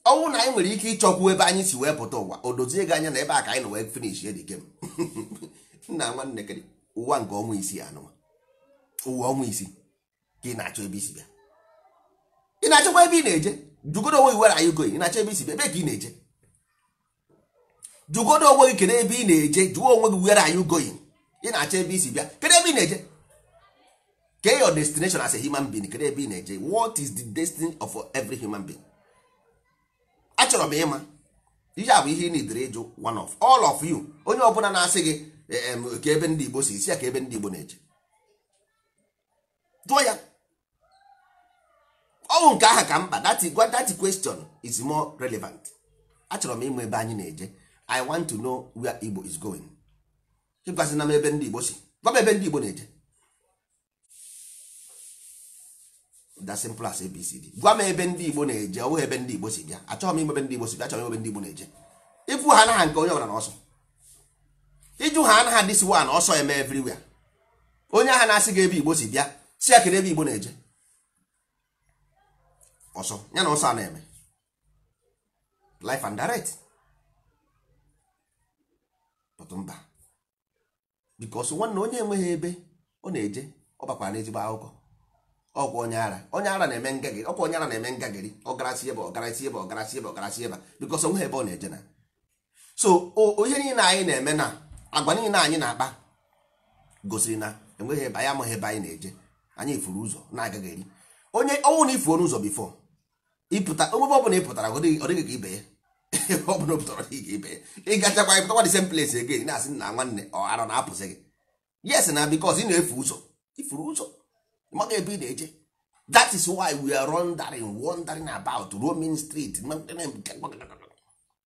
Ọnwụ na anyị nwere ike ịchọkwu ebe anyị si wee pụta ụwa, o dozie gị anya na ebe a ka anyị nọ wee finish the game. Nna nwanne, kedụ ụwa nke ọnwa isii anụwa, ụwa ọnwa isii ka ị na-achọ ebe isi bịa. Ị na-achọkwa ebe ị na-eje. Jugodo onwe gị, where are you going? Ị na-achọ ebe isi bịa, ebe ka ị na-eje. Jugodo onwe gị, kedu ebe ị na-eje. Jụọ onwe gị, where are you going? Ị na-achọ ebe isi bịa, kedu ebe ị na-eje? Ke your destination as a human being, kedu ebe ị na-eje? What is the destiny of every human being? Achọrọ m ịma. Ihe a bụ ihe ị na-edere ịjụ one of all of you. Onye ọbụla na-asị gị ka ebe ndị Igbo si isi ya, ka ebe ndị Igbo na-eje, jụọ ya. Ọnwụ nke aha ka mkpa. That question is more relevant. Achọrọ m ịma ebe anyị na-eje. I want to know where Igbo is going. Ịgwazina m ebe ndị Igbo si, gwa m ebe ndị Igbo na-eje. That simple as ABCD. Gwa m ebe ndị Igbo na-eje, ọ bụghị ebe ndị Igbo si bịa. Achọghị m ime ebe ndị Igbo si bịa, achọrọ m ebe ndị Igbo na-eje. Ịfụ ha anaghị nke onye ọbụla na ọsọ. Ịjụ ha anaghị this one ọsọ eme everywhere. Onye ahụ na-asị gị ebe Igbo si bịa, si ya kedu ebe Igbo na-eje. Ọsọ ya na ọsọ a na-eme life and direct. But mba, because nwanne onye enweghị ebe ọ na-eje, ọ bakwara n'ezigbo akụkọ. Ọkwa onye ara, onye ara na-eme ngagịrị, ọkwa onye ara na-eme ngagịrị, ọ garasị ebe, ọ garasị ebe, ọ garasị ebe, ọ garasị ebe, because onweghị ebe ọ na-eje na. So ihe niile anyị na-eme na agwa niile anyị na-akpa gosiri na enweghị ebe anyị, amaghị ebe anyị na-eje. Anyị furu ụzọ na-agaghị eri. Onye ọnwụ na ifuo n'ụzọ before ịpụta, ebe ọ bụla ị pụtara, ọ dịghị ka ibe ya. Ọ bụla pụtara, ọ dịghị ka ibe ya. Ị gachakwa ịpụtakwa the same place again, na-asị nna nwanne, ọ ara na-apụsị gị. Yes na, because ị na-efu ụzọ, ifuru ụzọ, ịmaghị ebe ị na-eje. That is why we are wandering about roaming street,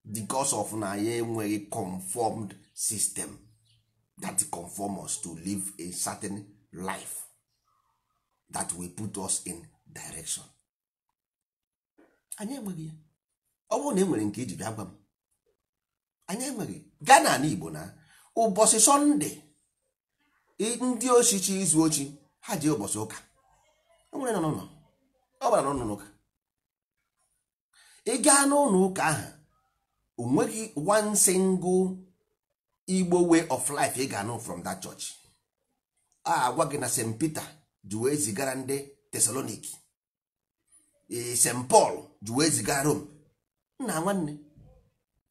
because of na ya enweghị conformed system that conform us to live a certain life that will put us in direction. Anyị enweghị ya. Ọ bụrụ na e nwere nke iji bịa gwa m, anyị enweghị. Gaa n'ala Igbo na ụbọchị Sọnde ndị ochichi izu ochi ha ji ụbọchị ụka. Enwere nọ n'ụlọ, ọ gbara n'ụlọ ụka. Ị gaa n'ụlọ ụka ahụ, o nweghị one single Igbo way of life ị ga-anụ from that church. A agwa gị na St. Peter ji wee zigara ndị Thessaloniki, St. Paul ji wee zigara Rome. Nna nwanne,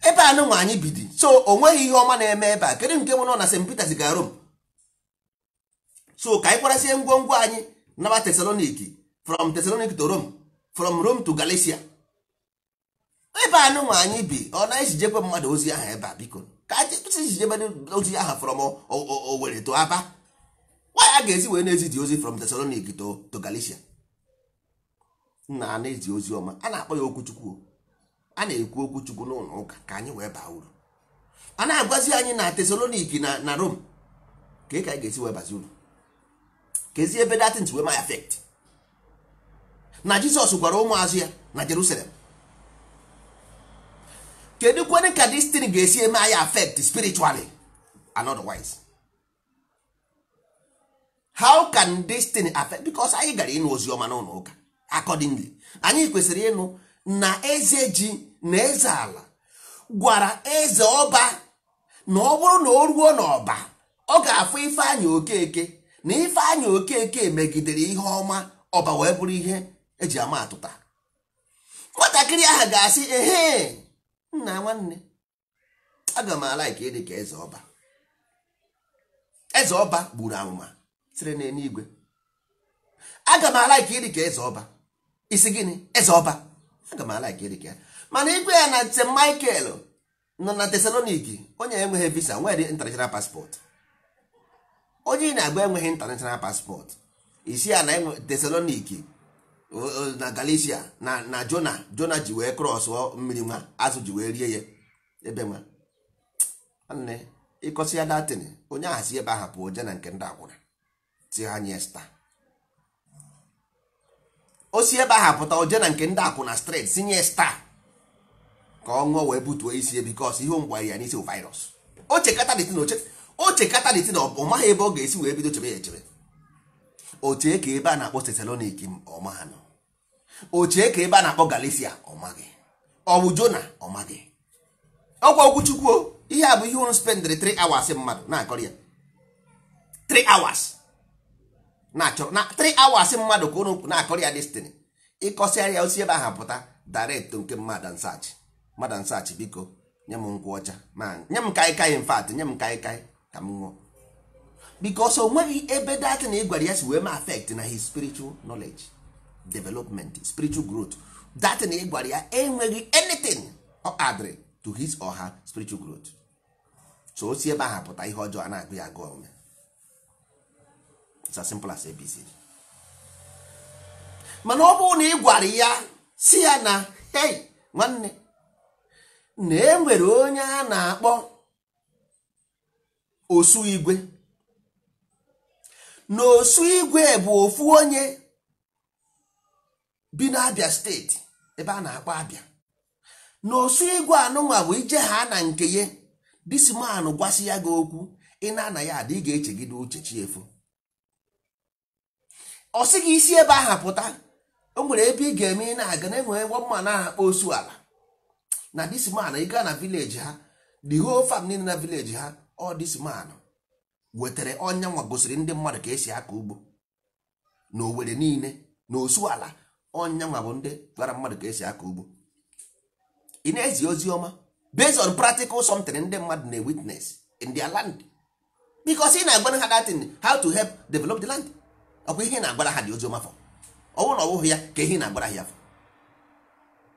ebe a nụnwa anyị bidi, so o nweghị ihe ọma na-eme ebe a. Kedu nke nwere na St. Peter zigara Rome? So ka anyị kwarasie ngwongwo anyị naba Thessaloniki, from Thessaloniki to Rome, from Rome to Galatia. Ebe a nụnwa anyị bi, ọ na-ezijekwe mmadụ ozi ahụ ebe a? Biko, ka anyị jebe ozi ahụ from Owerri to Aba. Why a ga-esi wee na-ezi dị ozi from Thessaloniki to Galatia? Nna, a na-ezi ozi ọma, a na-akpọ ya okwuchukwu. A na-ekwu okwuchukwu n'ụlọ ụka ka anyị wee baa uru. A na-agwazi anyị na Thessaloniki na Rome ka anyị ga-esi wee bazi uru. Kezi ebe that thing wee ma affect na Jizọs gwara ụmụazụ ya na Jerusalem? Kedu kwene ka this thing ga-esi eme anyị affect spiritually and otherwise? How can this thing affect? Because anyị gara ịnụ ozi ọma n'ụlọ ụka, accordingly anyị kwesịrị ịnụ na eze ji na eze ala gwara eze ọba na ọ bụrụ na o ruo n'ọba, ọ ga-afụ Ifeanyị Okeke, na Ifeanyị Okeke megidere ihe ọma ọba wee bụrụ ihe eji ama atụta. Nwatakịrị ahụ ga-asị, ehe, nna nwanne, aga m ala ka ịdị ka eze ọba. Eze ọba gburu amụma siri n'eluigwe. Aga m ala ka ịdị ka eze ọba. Isi gịnị? Eze ọba, aga m ala ka ịdị ka ya. Mana igwe ya na St. Michael nọ na Thessaloniki, onye enweghị visa, nwere international passport. Onye ị na-agba enweghị international passport, isi ya na Thessaloniki na Galatia na Jona ji wee cross mmiri, nwa azụ ji wee rie ya ebe nwa. Nwanne, ịkọsi ya datin, onye ahụ si ebe ahụ pụọ je na nke ndị akwụna ti ha nye star. O si ebe ahụ pụta oje na nke ndị akwụna straight, sinye star ka ọ ṅụọ wee butuo isi ya, because ihe mgbanyere ya n'isi virus. O chekata dịtị na o chekata dịtị na ọ maghị ebe ọ ga-esi wee bido chebe ya echebe. O chee ka ebe a na-akpọ Thessaloniki, ọ maghị nọ. O chee ka ebe a na-akpọ Galatia, ọ maghị. Ọ bụ Jona, ọ maghị. Ọgwa okwuchukwu, ihe a bụ ihe unu spendịrị 3 hours mmadụ na-akọrọ ya. 3 hours na-achọrọ na 3 hours mmadụ ka unu na-akọrọ ya destiny. Ịkọsịara ya, osi ebe ahụ pụta direct nke mmadụ nsach mmadụ nsach. Biko nye m nkwụ ọcha, ma nye m kaikai. In fact, nye m kaikai ka m ṅụọ, because o nweghị ebe that na ị gwara ya si wee ma affect na his spiritual knowledge development, spiritual growth. That na ị gwara ya enweghị anything ọ addrị to his or her spiritual growth. So o si ebe ahụ pụta, ihe ọjọọ a na-agụ ya agụ ome. It's as simple as ABC. Mana ọ bụrụ na ị gwara ya, si ya na, hey, nwanne, na e nwere onye a na-akpọ osu igwe, na osu igwe bụ ofu onye bi n'Abia Steeti ebe a na-akpọ Abia, na osu igwe anụnwa bụ ije ha na nke ya, this man gwasị ya gị okwu, ị na-ana ya adị, ị ga-echegide uche chi efu. Ọ sị gị isi ebe ahụ pụta, o nwere ebe ị ga-eme, ị na-aga na enwere nwa mma na-akpọ osu ala, na this man, ị gaa na village ha, the whole farm niile na village ha, all this man wetara ọnya nwa gosiri ndị mmadụ ka esi akọ ugbo na Owerri niile, na osu ala ọnya nwa bụ ndị gwara mmadụ ka esi akọ ugbo. Ị na-ezi ozi ọma based on practical something ndị mmadụ na-witness in their land, because ị na-agwara ha that thing, how to help develop the land. Ọkwa ihe ị na-agwara ha dị ozi ọma for? Ọ bụrụ na ọ bụghị ya, ka ihe ị na-agwara ha ya for?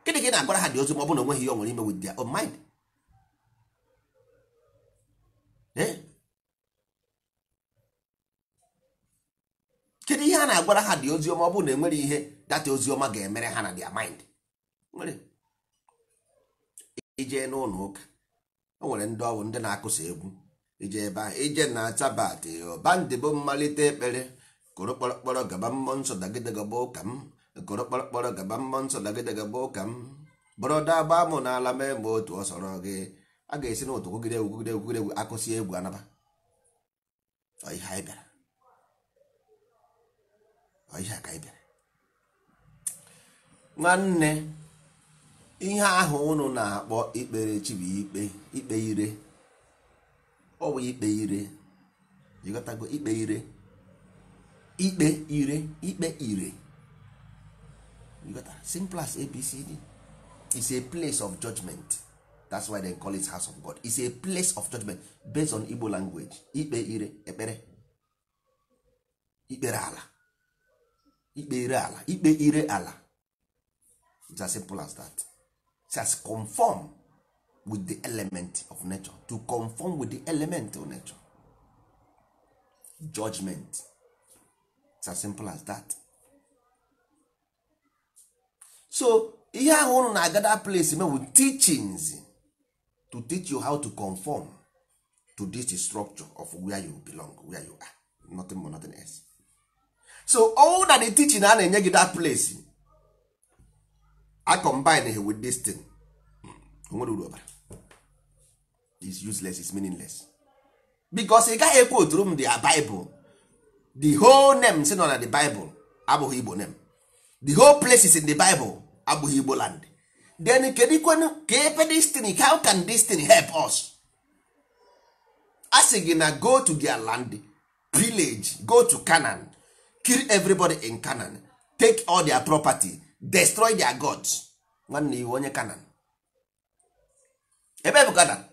Gịnị ka ị na-agwara ha dị ozi ọma ọ bụrụ na onweghị ihe ọ nwere ime with their own mind? Eh? Kedu ihe a na-agwara ha dị ozi ọma ọ bụrụ na enwere ihe data ozi ọma ga-emere ha na their mind? Nwere ije n'ụlọ ụka, o nwere ndị ọbụ ndị na-akụsa egwu ije ebe ahụ, ije na Sabat bandị bụ mmalite ekpere kụrụ kpọrọkpọrọ gaba, mmụọ nsọ dagide gaba ụka m Kọrọ kpọrọkpọrọ gaba mmụọ nsọ dagide gaba ụka m. Brọda gbaa mụ n'ala mee ma otu ọ sọrọ gị. A ga-esi n'ụtụ kwugide egwu kwugide egwu kwugide egwu akụsi egwu anaba. Ọ ihe anyị bịara. Ọ ihe a ka anyị bịara. Nwanne, ihe ahụ unu na-akpọ ikpere chi bụ ikpe ikpe ire. Ọ bụ ikpe ire. Ịghọtago? Ikpe ire. Ikpe ire. Ikpe ire. You got that? Simple as ABCD. It's a place of judgment. That's why they call it house of God. It's a place of judgment based on Igbo language. Ikpe ire, ekpere. Ikpere ala. Ikpe ire ala. Ikpe ire ala. It's as simple as that. It's as conform with the element of nature. To conform with the element of nature. Judgment. It's as simple as that. So ihe ahụ unu na-aga that place me with teachings to teach you how to conform to this structure of where you belong, where you are. Nothing more, nothing else. So all that the teaching a na-enye gị that place, I combine it with this thing. O nwere uru ọbara. It's useless, it's meaningless. Because ị gaghị ekwu oturu m the Bible. The whole name si nọ na the Bible abụghị Igbo name. The whole places in the Bible abụghị Igbo land. Then kedu kwenu ka ebe this thing, how can this thing help us? A sị gị na go to their land, pillage, go to Canaan, kill everybody in Canaan, take all their property, destroy their gods. Nwanne iwu onye Canaan. Ebe bụ Canaan?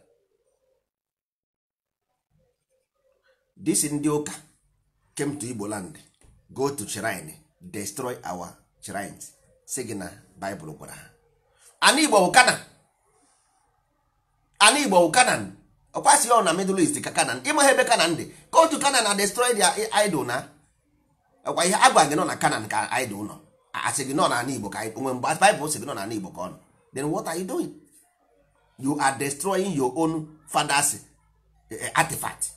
This ndị ụka came to Igbo land, go to shrine, destroy our shrines. Sị gị na Bible gwara ha. Ana Igbo bụ Canaan. Ana Igbo bụ Canaan. Ọkwa sị ọ na Middle East ka Canaan. Ịma ha ebe Canaan dị. Go to Canaan and destroy their idol na. Ọkwa ihe agwa gị nọ na Canaan ka idol nọ. Asị gị nọ na ana Igbo ka onwe mgbe Bible sị gị nọ na ana Igbo ka ọ nọ. Then what are you doing? You are destroying your own father's artifact.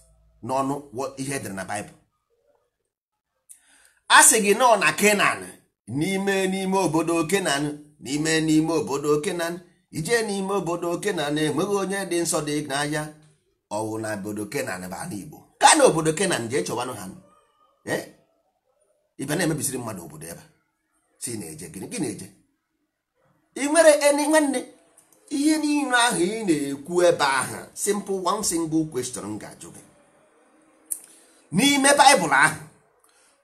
N'ọnụ ihe edere na Bible. A sị gị nọ na Canaan, n'ime n'ime obodo Canaan, n'ime n'ime obodo Canaan, ije n'ime obodo Canaan enweghị onye dị nsọ dị n'anya. Ọ bụ na obodo Canaan bụ ala Igbo. Ka na obodo Canaan jee chọwanụ ha. Ị bịa na-emebisiri mmadụ obodo ebe a. Si na-eje gịnị gị na-eje? Ị nwere eni nwanne ihe niile ahụ ị na-ekwu ebe ahụ, simple one single question m ga-ajụ gị. N'ime Baịbụl ahụ,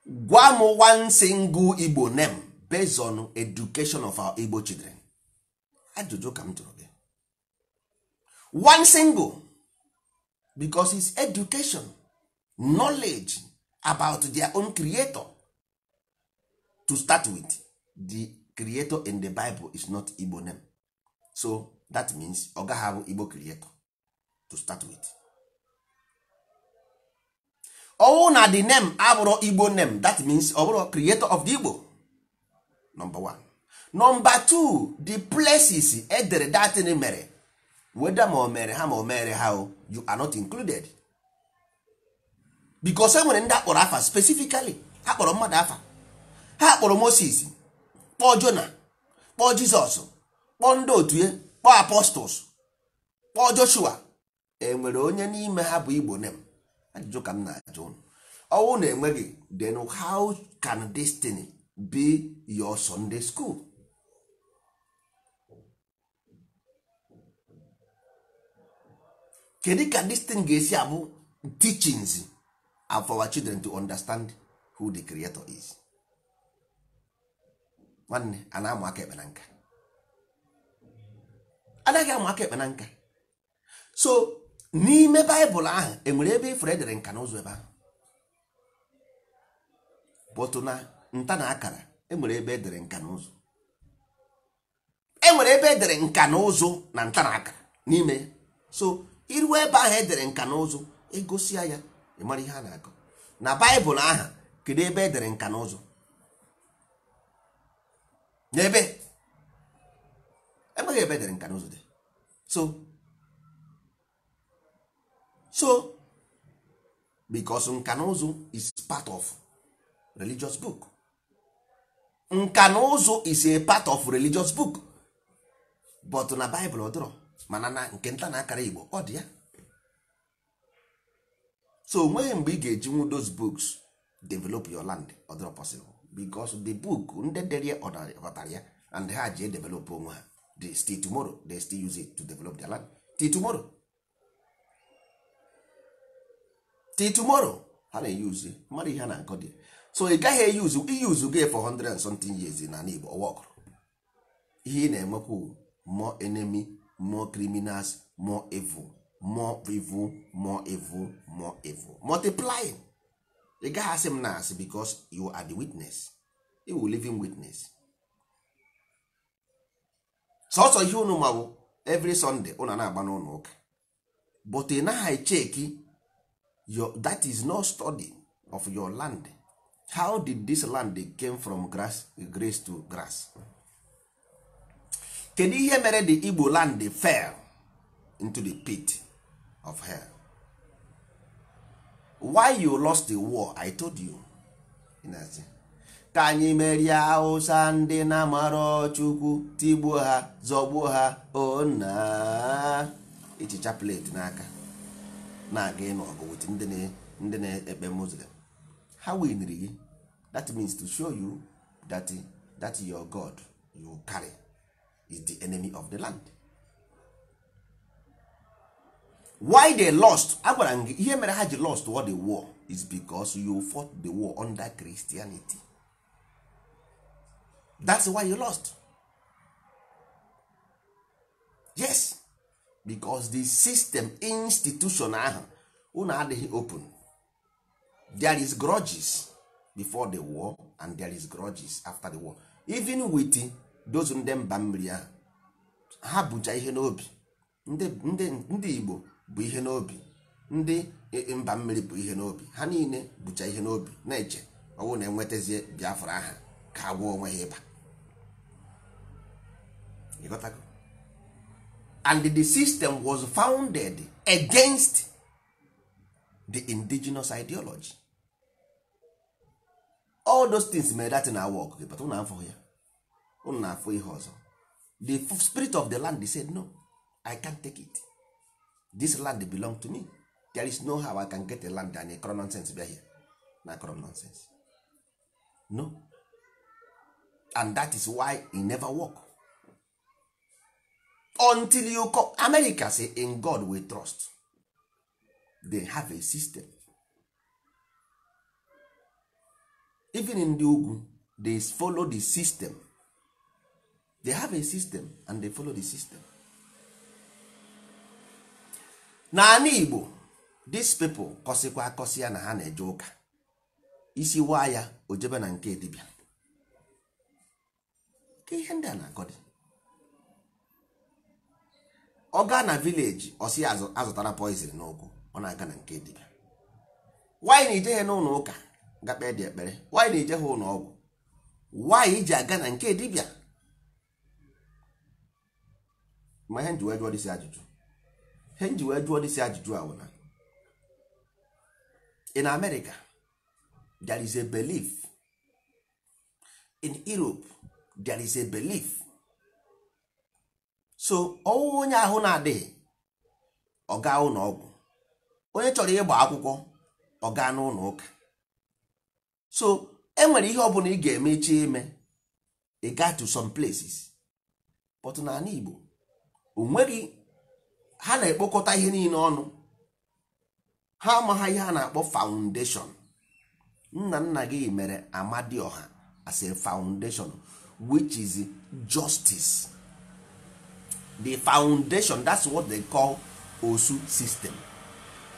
gwa m one single Igbo name based on education of our Igbo children. Ajụjụ ka m jụrụ gị. One single, because it's education, knowledge about their own creator. To start with, the creator in the Bible is not Igbo name. So that means ọ gaghị abụ Igbo creator to start with. Ọwụ na the name abụrụ Igbo name, that means ọ bụrụ creator of the Igbo. Number one. Number two, the places edere that thing mere, whether ma o mere ha ma o mere ha o, you are not included. Because e nwere ndị akpọrọ afa specifically, akpọrọ mmadụ afa. Ha kpọrọ Moses, kpọọ Jona, kpọọ Jizọs, kpọọ ndị otu ya, kpọọ apostles, kpọọ Joshua. E nwere onye n'ime ha bụ Igbo name? Ajụjụ ka m na-ajụ unu. Ọwụ na enweghị, then how can this thing be your Sunday school? Kedu ka this thing ga-esi abụ teachings for our children to understand who the creator is? Nwanne, a na-amụ aka ekpe na nka. Anaghị amụ aka ekpe na nka. So n'ime Baịbụl ahụ enwere ebe ifuru edere nka na ụzụ ebe ahụ. But na nta na akara enwere ebe edere nka na ụzụ. Enwere ebe edere nka na ụzụ na nta na akara n'ime. So iru ebe ahụ edere nka na ụzụ, egosia ya, ị mara ihe a na-akọ. Na Baịbụl ahụ, kedu ebe edere nka na ụzụ? N'ebe enweghị ebe edere nka na ụzụ dị. So because nka na ụzụ is part of religious book. Nka na ụzụ is a part of religious book, but na Bible ọ dịrọ, mana na nke nta na akara Igbo ọ dị ya. So onweghị mgbe ị ga-ejinwu those books develop your land, ọ dịrọ possible, because the book ndị dere ya ghọtara ya, and ha ji develop onwe ha. They still tomorrow they still use it to develop their land till tomorrow, till tomorrow ha na-eyuzu mmadụ ihe ha na-akọ dị. So ị gaghị eyuzu iyuzu gị for 100 and something years na Igbo ọwa ọkụrụ. Ihe ị na-enwekwu more enemy, more criminals, more evil, more evil, more evil, more evil, multiplying. Ị gaghị asị m na asị, because you are the witness, you will living witness. Sọsọ ihe unu ma bụ every Sunday unu na-agba n'ụlọ ụka, but ị naghị echeki your, that is no study of your land. How did this land came from grass, grace to grass? Kedu ihe mere the Igbo land fell into the pit of hell? Why you lost the war? I told you. Ka anyị merie Hausa ndị na-amarọ Chukwu, tigbuo ha, zọgbuo ha, onna ichicha plate n'aka na-aga ịnụ ọgụ with ndị na-ekpe Muslim. Ha winri gị. That means to show you that that your God you carry is the enemy of the land. Why they lost? Agwara m gị ihe mere ha ji lost what the war is, because you fought the war under Christianity. That's why you lost. Yes, because the system institution ahụ unu adịghị open. There is grudges before the war and there is grudges after the war. Even with those ndị mba mmiri ahụ, ha bụcha ihe n'obi. Ndị Igbo bụ ihe n'obi, ndị mba mmiri bụ ihe n'obi, ha niile bụcha ihe n'obi na-eche ọwụ na enwetazie Biafra aha ka agwọ onwe ha ịba. Ịghọtago? And the system was founded against the indigenous ideology. All those things mere that na work, but unu afọ ya, unu na-afụ ihe ọzọ. The spirit of the land said no, I can't take it. This land belong to me. There is no how I can get a land and a nonsense bịa here na akọrọ nonsense. No, and that is why it never work until you come. America say in God we trust. They have a system. Even in the ugwu, they follow the system. They have a system and they follow the system. N'ala Igbo, these people kọsịkwa akọsị ya na ha na-eje ụka, isi waa ya ojebe na nke dibịa. Ka ihe ndị a na-akọ dị, ọ gaa na village, ọ sị azụtara poison n'ụkwụ, ọ na-aga na nke dibịa. Why na ijeghe n'ụlọ ụka ga kpee dị ekpere? Why na ijeghe ụlọ ọgwụ? Why iji aga na nke dibịa? Ma ihe nji wee jụọ dịsị ajụjụ, ihe nji wee jụọ dịsị ajụjụ a bụ na in America there is a belief, in Europe there is a belief. So ọwụwa onye ahụ na-adịghị, ọ gaa ụlọ ọgwụ. Onye chọrọ ịgba akwụkwọ, ọ gaa n'ụlọ ụka. So enwere ihe ọbụla ị ga-eme iche ime, ị gaa to some places. But n'ala Igbo o nweghị, ha na-ekpokọta ihe niile ọnụ. Ha amaghị ihe a na-akpọ foundation. Nna nna gị mere Amadioha as a foundation, which is justice. The foundation, that's what they call Osu system.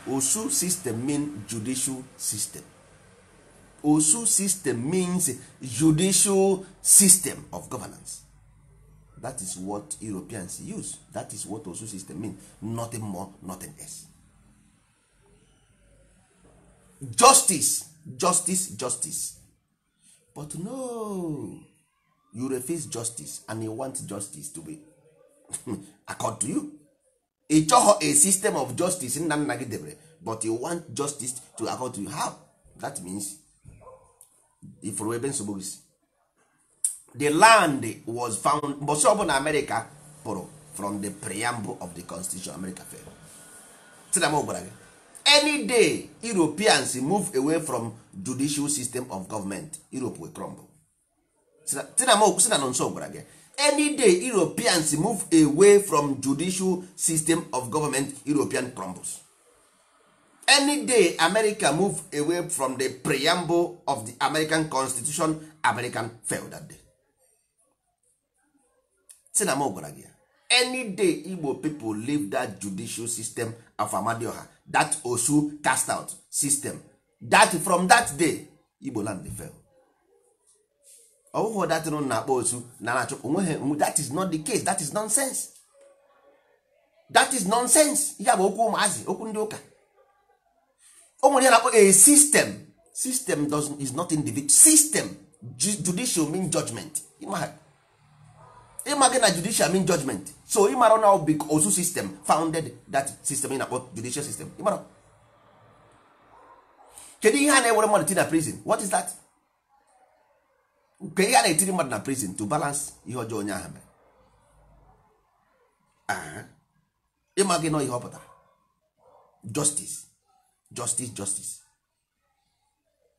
Osu system means judicial system. Osu system means judicial system of governance. That is what Europeans use. That is what Osu system means. Nothing more, nothing else. Justice, justice, justice. But no, you refuse justice and you want justice to be accord to you. Ị chọghọ a system of justice nna nna gị debere, but you want justice to accord to you. How? That means ifuru ebe nsogbu gị si. The land was found mbọsị ọbụla America pụrụ from the preamble of the constitution, America failed. Sị gwara gị, any day Europeans move away from judicial system of government, Europe will crumble. Sị na nso gwara gị, any day Europeans move away from judicial system of government, European crumbles. Any day America move away from the preamble of the American constitution, American failed that day. Sị na m gwara gị, any day Igbo people leave that judicial system of Amadioha, that Osu cast out system, that from that day Igbo land fell. Ọwụhụ that nụ na-akpọ osu na na-achọ onweghị. That is not the case. That is nonsense. That is nonsense. Ya bụ okwu ụmụazị, okwu ndị ụka. O nwere ihe na-akpọ a system. System doesn't, is not individual system. Judicial mean judgment. Ịma gị na judicial mean judgment, so ịmara na ọ bụ osu system founded that system ị na-akpọ judicial system. Ịmara kedu ihe a na-ewere mmadụ ti na prison? What is that? Nke ihe a na-etiri mmadụ na prison to balance ihe ọjọọ onye ahụ mere. Ịma gị nọ ihe ọ pụtara, justice, justice, justice.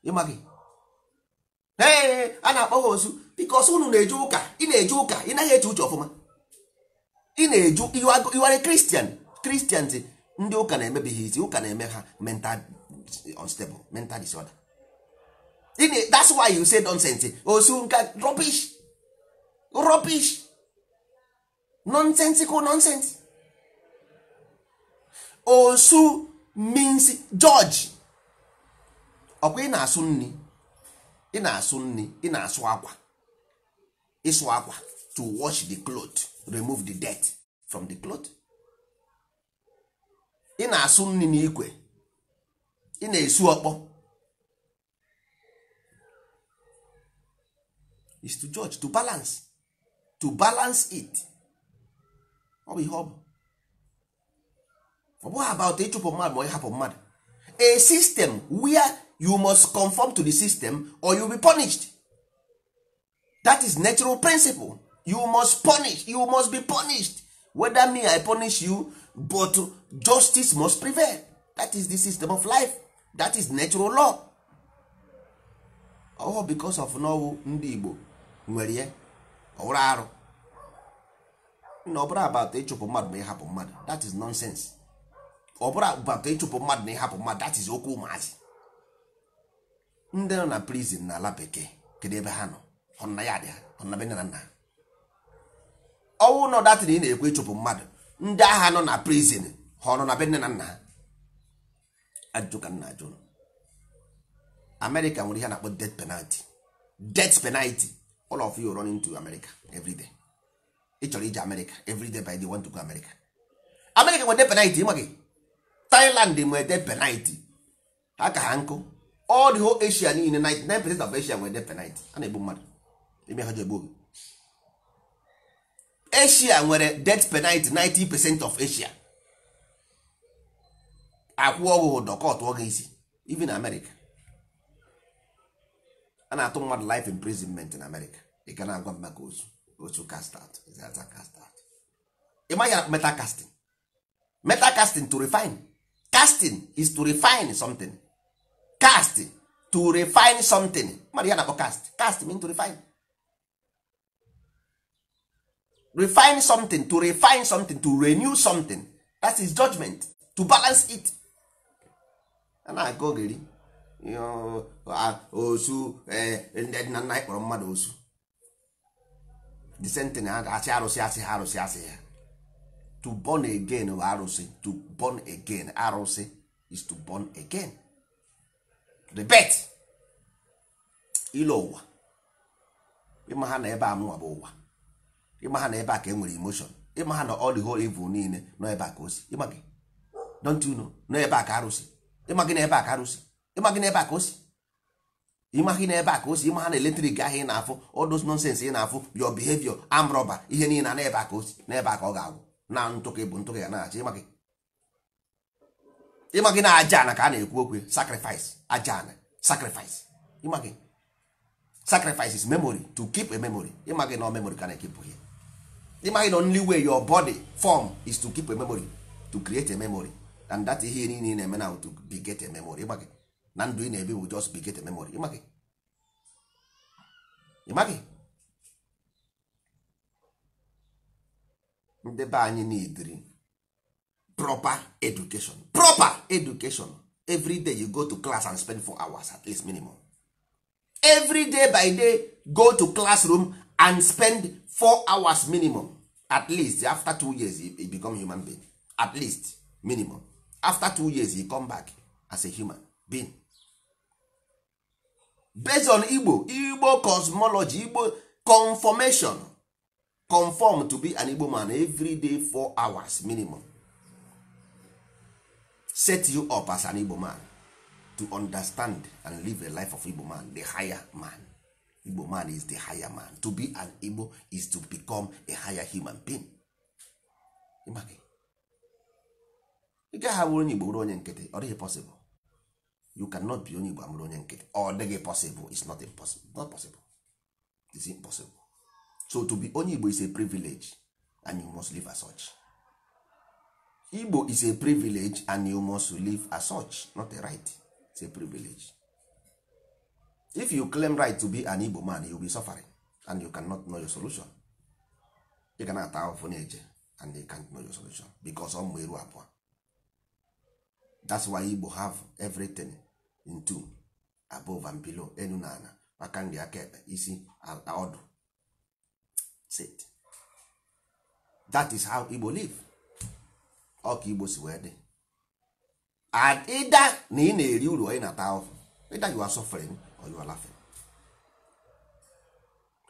Ịma gị, ee, a na-akpọ ha osu because unu na-eje ụka. Ị na-eje ụka, ị naghị eche uche ọfụma. Ị na-eju, you are a Christian. Christians, ndị ụka na-emebi ha isi, ụka na-eme ha mental unstable, mental disorder. That's why you say nonsense. Osu nka rubbish, rubbish, nonsensical nonsense. Osu means judge. Ọkwa ị na-asụ nri, ị na-asụ nri, ị na-asụ akwa, ịsụ akwa, to wash the cloth, remove the dirt from the cloth. Ị na-asụ nri n'ikwe, ị na-esu ọkpọ, is to judge, to balance, to balance it. Ọ bụ ihe ọ bụ. Ọ bụghị about ịchụpụ mmadụ ma ịhapụ mmadụ. A system where you must conform to the system or you will be punished. That is natural principle. You must punish, you must be punished. Whether me I punish you, but justice must prevail. That is the system of life. That is natural law. All because of n'ọwụ ndị Igbo nwere ya ọwụrụ arụ na ọ bụrụ about ịchụpụ mmadụ ma ịhapụ mmadụ. That is nonsense. Ọ bụrụ about ịchụpụ mmadụ na ịhapụ mmadụ, that is okwu ụmụazị. Ndị nọ na prison na ala bekee, kedu ebe ha nọ? Ọ na ya dị ha, ọ na be nne na nna ha. Ọnwụ nọ datin ị na-ekwe ịchụpụ mmadụ, ndị agha nọ na prison ha ọ nọ na be nne na nna ha? Ajụjụ ka nna ajụ. America nwere ihe a na-akpọ death penalty. Death penalty. All of you running to America every day. Ị chọrọ ije America every day by the want to go America. America nwere death penalty, ịma gị? Thailand nwere death penalty. Ha ka ha nkụ. All the whole Asia niile, 99% of Asia nwere death penalty. A na-egbu mmadụ. Ime ha ji egbu oge. Asia nwere death penalty, 90% of Asia. Akwụ ọgwụ ụdọ kọtụọ gị isi. Even America. A na-atụ mmadụ life imprisonment in America. Ị ga na-agwa m maka osu, osu cast out, cast out. Ị maghị na metal casting. Metal casting to refine. Casting is to refine something. Cast to refine something. Mmadụ ya na-akpọ cast. Cast mean to refine. Refine something, to refine something, to renew something. That is judgment. To balance it. A na-akọ ogeri osu, ndị nna nna kpọrọ mmadụ osu. The same thing, asị arụsị, asị ha arụsị, asị ha. To born again bụ arụsị. To born again, arụsị is to born again. Rebirth. Ịlọ ụwa. Ịma ha na ebe a mụnwa bụ ụwa. Ịma ha na ebe a ka e nwere emotion. Ịma ha na all the whole evil niile nọ ebe a ka o si. Ịma gị? Don't you know? Nọ ebe a ka arụsị. Ịma gị na ebe a ka arụsị. Ịma gị na ebe a ka o si. Ịma gị na ebe a ka o si. Ịma ha na eletrik ahụ ị na-afụ, all those nonsense ị na-afụ, your behavior, arm rubber, ihe niile na ebe a ka o si, na ebe a ka ọ ga-agwụ. Na ntụkọ ịbụ ntụkọ ya na-achị. Ịma gị? Ịma gị na aja ana ka a na-ekwu okwu sacrifice, aja ana sacrifice. Ịma gị? Sacrifice is memory, to keep a memory. Ịmaghị na memory ka na-ekepụ here. Ịmaghị na only way your body form is to keep a memory, to create a memory. And that ihe niile ị na-eme now to beget a memory. Ịmaghị na ndụ ị na-ebi bụ just beget a memory. Ịmaghị, ịmaghị. Ndị be anyị needri proper education, proper education. Every day you go to class and spend 4 hours at least minimum. Every day by day go to classroom and spend 4 hours minimum. At least after 2 years you become human being. At least minimum. After 2 years you come back as a human being. Based on Igbo, Igbo cosmology, Igbo conformation. Conform to be an Igbo man every day 4 hours minimum. Set you up as an Igbo man to understand and live a life of Igbo man, the higher man. Igbo man is the higher man. To be an Igbo is to become a higher human being. Ị gaghị abụrụ onye Igbo bụrụ onye nkịtị, ọ dịghị possible. You cannot be onye Igbo amụrụ onye nkịtị. Ọ dịghị possible. It's not impossible. Not possible. It's impossible. So to be onye Igbo is a privilege and you must live as such. Igbo is a privilege and you must live as such, not a right. It's a privilege. If you claim right to be an Igbo man, you will be suffering and you cannot know your solution. You cannot ahụfụ na-eje and you can't know your solution because ọ eru abụọ. That's why Igbo have everything in two, above and below, enu na ana, aka nri aka ekpe, isi ọdụ. Sit. That is how Igbo live. Ọ ka Igbo si wee dị. And either na ị na-eri uru onye na-ata ahụhụ, either you are suffering or you are laughing.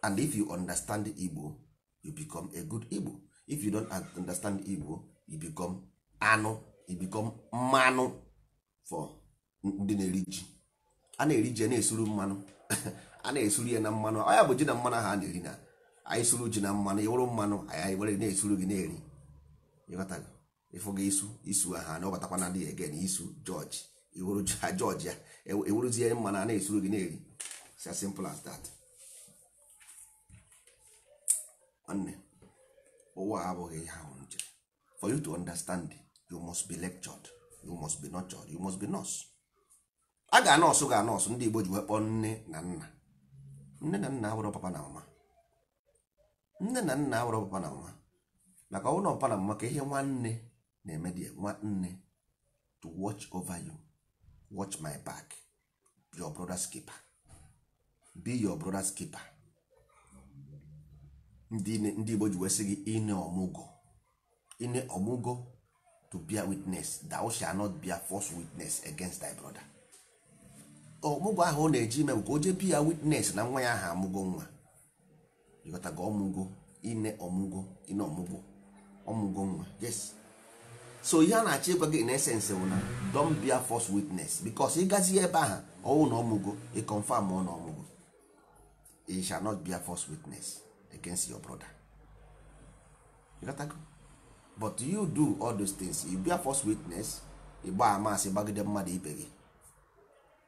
And if you understand Igbo, you become a good Igbo. If you don't understand Igbo, you become anụ, you become mmanụ for ndị na-eri ji. A na-eri ji na-esuru mmanụ. A na-esuru ya na mmanụ. Ọ ya bụ ji na mmanụ ahụ a na-eri na anyị suru ji na mmanụ, ịwụrụ mmanụ anyị were na-esuru gị na-eri. Ịghọtago? Ịfụ gị isu isu ahụ na ọbatakwa na adịghị again isu George, iwuru George ya ewuruzie mmanụ a na-esuru gị na-eri. It's as simple as that. Nwanne, ụwa abụghị ihe ahụ nchere. For you to understand, you must be lectured, you must be nurtured, you must be nurse. A ga-anọsụ ga-anọsụ. Ndị Igbo ji wee kpọọ nne na nna. Nne na nna abụrụ papa na mama. Nne na nna abụrụ papa na mama. Maka ọ bụrụ na papa na mama ka ihe nwanne na-eme dị nwanne to watch over you, watch my back, your brother's keeper. Be your brother's keeper. Ndị Igbo ji wee sị gị ine ọmụgwọ, ine ọmụgwọ to bear witness, thou shall not bear false witness against thy brother. Ọmụgwọ ahụ ọ na-eji ime bụ ka o jee bear witness na nwa ya ahụ amụgo nwa. Ịghọtago? Ọmụgwọ, ine ọmụgwọ, ine ọmụgwọ, ọmụgwọ nwa. Yes. So ihe a na-achọ ịgwa gị in essence bụ na don't bear false witness, because ị gazie ebe ahụ ọwụ na ọmụgwọ, ị confirm ọ na ọmụgwọ. You shall not bear false witness against your brother. You got that? But you do all those things. You bear false witness, ị gbaa amasị gbagide mmadụ ibe gị.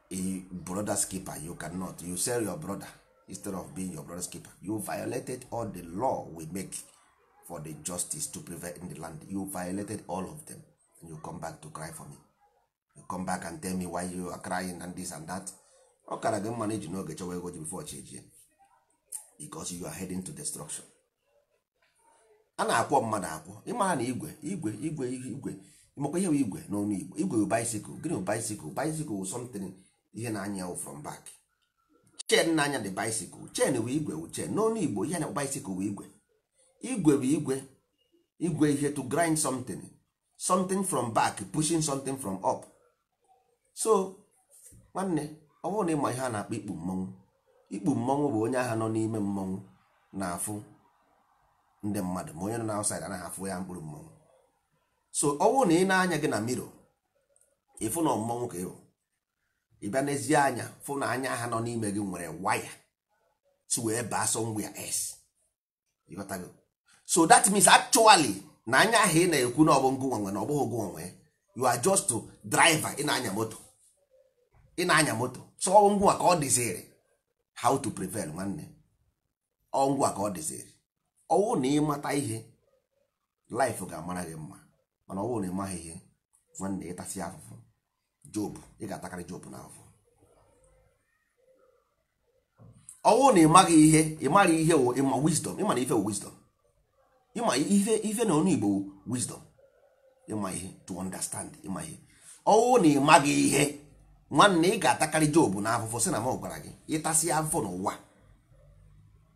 A brother's keeper, you cannot. You sell your brother instead of being your brother's keeper. You violated all the law we make for the justice to prevail in the land. You violated all of them. And you come back to cry for me. You come back and tell me why you are crying and this and that. Ọ kara gị mma na iji n'oge chọwa ego ji before chi ejie. Because you are heading to destruction. A na-akwọ mmadụ akwọ. Ịmara na igwe igwe igwe igwe ịmakwa ihe bụ igwe n'ọnụ Igbo. Igwe bụ bicycle. Gịnị bụ bicycle? Bicycle bụ something ihe na-anya from back. Chain na-anya the bicycle. Chain bụ igwe bụ chain. N'ọnụ Igbo ihe na bicycle bụ igwe. Igwe bụ igwe. Igwe ihe to grind something. Something from back pushing something from up. So nwanne, ọ bụrụ na ịma ihe a na-akpọ ikpu mmọnwụ. Ikpu mmọnwụ bụ onye agha nọ n'ime mmọnwụ na-afụ ndị mmadụ, ma onye nọ na outside anaghị afụ ya mkpụrụ mmọnwụ. So ọ bụrụ na ị na-anya gị na mirror, ịfụ na mmọnwụ ka ịhụ. Ị bịa n'ezie anya fụ na anya ha nọ n'ime gị nwere waya si wee baa somewhere else. Ịghọtago? So that means actually na anya ahụ ị na-ekwu na ọ bụ ngụ nwe na ọ bụghị ngụ nwe. You are just driver, ị na-anya moto. Ị na-anya moto. So ọ bụ ngụ ka ọ dịziri. How to prevail nwanne, ọngwa ka ọ dịziri. Ọwụ na ịmata ihe, life ga-amara gị mma. Mana ọwụ na ịmaghị ihe, nwanne, ịtasị afụfụ. Job, ị ga-atakarị Job na afụfụ. Ọwụ na ịmaghị ihe, ịmara ihe wụ ịma wisdom. Ịma na ife wụ wisdom. Ịma ife, ife na ọnụ Igbo wụ wisdom. Ịma ihe, to understand, ịma ihe. Ọwụ na ịmaghị ihe, nwanne, ị ga-atakarị Job na afụfụ. Sị na m gwara gị, ịtasị afụfụ n'ụwa,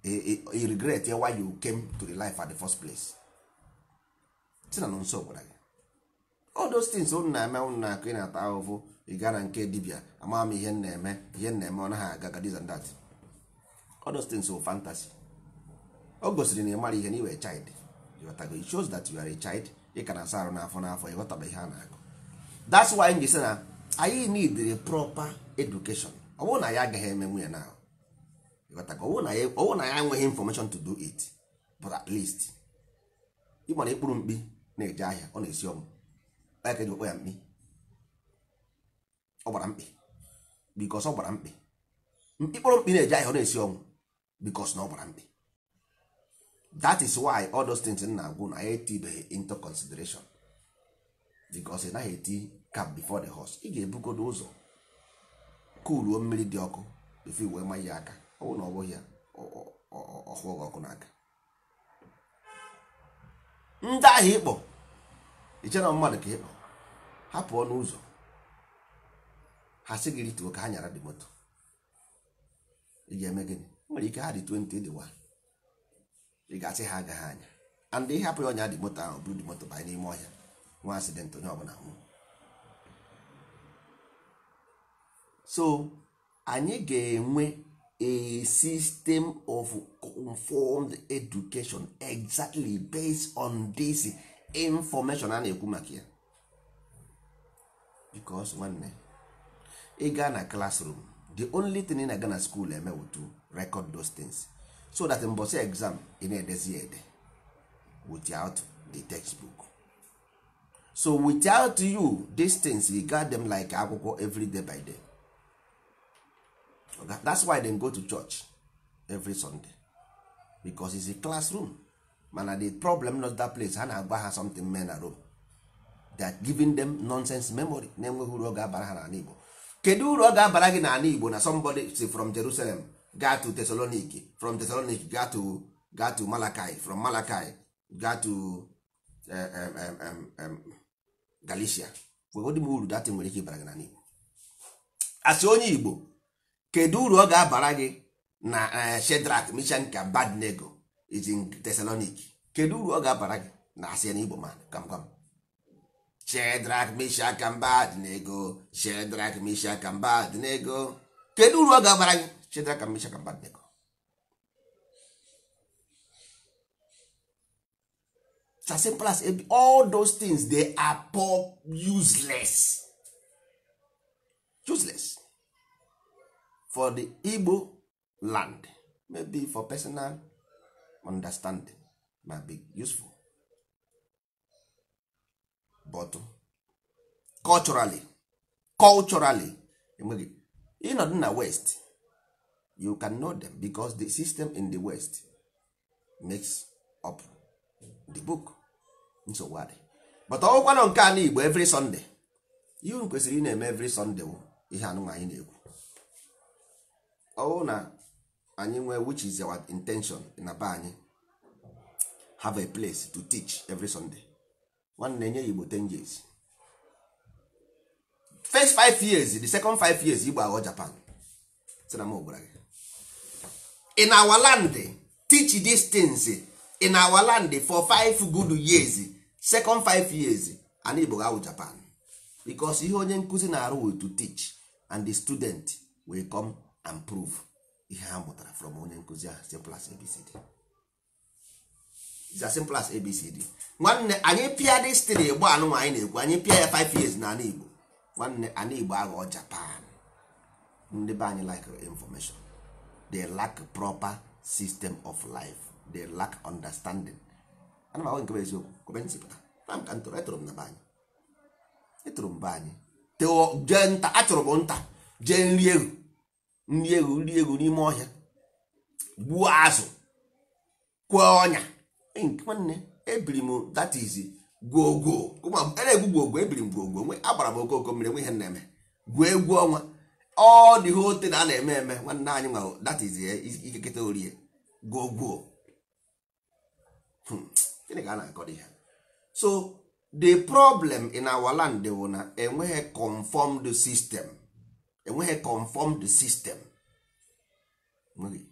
I regret why you came to the life at the first place. Si na nso gwara gị, all those things unu na-eme, unu na-akụ, ị na-ata ahụhụ. Ị gaa na nke dibịa, ama m ihe m na-eme, ihe m na-eme ọ naghị aga aga, this and that. All those things were fantasy. O gosiri na ị mara ihe, na iwe child. Ịghọtago? It shows that you are a child. Ị ka na-asa arụ n'afọ n'afọ, ịghọtaba ihe a na-akụ. That's why m ji sị na anyị need a proper education. Ọ bụrụ na ya agaghị eme nwunye na, ịghọtago, ọ bụrụ na ya enweghị information to do it, but at least ị mara ịkpụrụ mkpi na-eje ahịa, ọ na-esi ọnwụ ya ka eji kpọ ya mkpi. Ọ gbara mkpi because ọ gbara mkpi. Ịkpụrụ mkpi na-eje ahịa, ọ na-esi ọnwụ because na ọ gbara mkpi. That is why all those things m na-agwụ na anyị etibeghị into consideration, because ị naghị eti cart before the horse. Ị ga-ebugodo ụzọ kuluo mmiri dị ọkụ before i wee ma ya aka. Ọ bụrụ na ọ bụghị ya, ọ hụọ gị ọkụ n'aka. Ndị ahụ ịkpọ iche na mmadụ ka ịkpọ ha pụọ n'ụzọ, ha sị gị rituo ka ha nyara dị moto. Ị ga-eme gịnị? Nwere ike ha dị 20 dị 1, ị ga-asị ha agaghị anya. And ịhapụ ya, ọnya dị moto ahụ, buru dị moto banye n'ime ọhịa, nwa accident, onye ọbụla nwụọ. So anyị ga-enwe a system of conformed education exactly based on this information a na-ekwu maka ya, because nwanne, ị gaa na classroom, the only thing ị na-aga na school eme wụ to record those things, so that mbọsị exam, ị na-edezi ya ede without the textbook. So without you these things, you got them like akwụkwọ every day by day. Okay? That's why they go to church every Sunday, because it's a classroom. Mana the problem, not that place. Ha na-agwa ha something men na Rome, they are giving them nonsense memory na-enweghị uru ọ ga-abara ha n'ala Igbo. Kedu uru ọ ga-abara gị n'ala Igbo na somebody si from Jerusalem gaa to Thessaloniki, from Thessaloniki gaa to Malachi, from Malachi gaa to Galatia? Gwegodi m uru datin nwere ike ịbara gị n'ala Igbo. Asị onye Igbo, kedu uru ọ ga-abara gị na Shadrach, Meshach, Abednego is in Thessaloniki? Kedu uru ọ ga-abara gị na asị ya na Igbo man kam kam Shadrach, Meshach, Abednego, Shadrach, Meshach, Abednego? Kedu uru ọ ga-abara gị, Shadrach, Meshach, Abednego? It's as simple as all those things, they are poor, useless, useless for the Igbo land. Maybe for personal understanding might be useful, but culturally enweghị. Ịnọdụ na West, you can know them because the system in the West makes up the book. Nsogbu adị, but ọgwụkwanụ nke a n'Igbo, every Sunday, ihe unu kwesịrị ị na-eme every Sunday bụ ihe anụnwa anyị na-ekwu. Ọwụ na anyị nwee, which is our intention na be anyị, have a place to teach every Sunday. Nwanne, nye Igbo 10 years, first 5 years, the second 5 years, Igbo aghọ Japan. Sị na m gwara gị, in our land, teach these things in our land for 5 good years, second 5 years, and Igbo ga-awụ Japan, because ihe onye nkụzi na-arụ will to teach, and the student will come and prove ihe ha mụtara from onye nkụzi ahụ. Simple as ABCD. It's as simple as ABCD. Nwanne, anyị pịa this thing Igbo anụnwa anyị na-ekwu, anyị pịa ya 5 years n'ala Igbo, nwanne, ana Igbo aghọọ Japan. Ndị be anyị like information, they lack proper system of life, they lack understanding. Ana m ahụ nke bụ eziokwu. Kwebe ntị pụta na m ka m toro, etoro m na be anyị, etoro m be anyị, jee nta, achọrọ m nta jee nri ewu. Nri ewu, nri ewu n'ime ọhịa, gbuo azụ, kwee ọnya. Nwanne, ebiri m, that is gwogwo na-egwu gwogwo. Ebiri m gwogwo nwe, agbara m okoko mmiri, nwe ihe na-eme, gwuo egwu ọnwa. Ọ dị hote na a na-eme eme. Nwanne anyị nwa, that is ikeketa orie gwogwo. Gịnị ka a na-akọ dị ha? So the problem in our land bụ na enweghị conformed system, enweghị conformed system. Enweghị.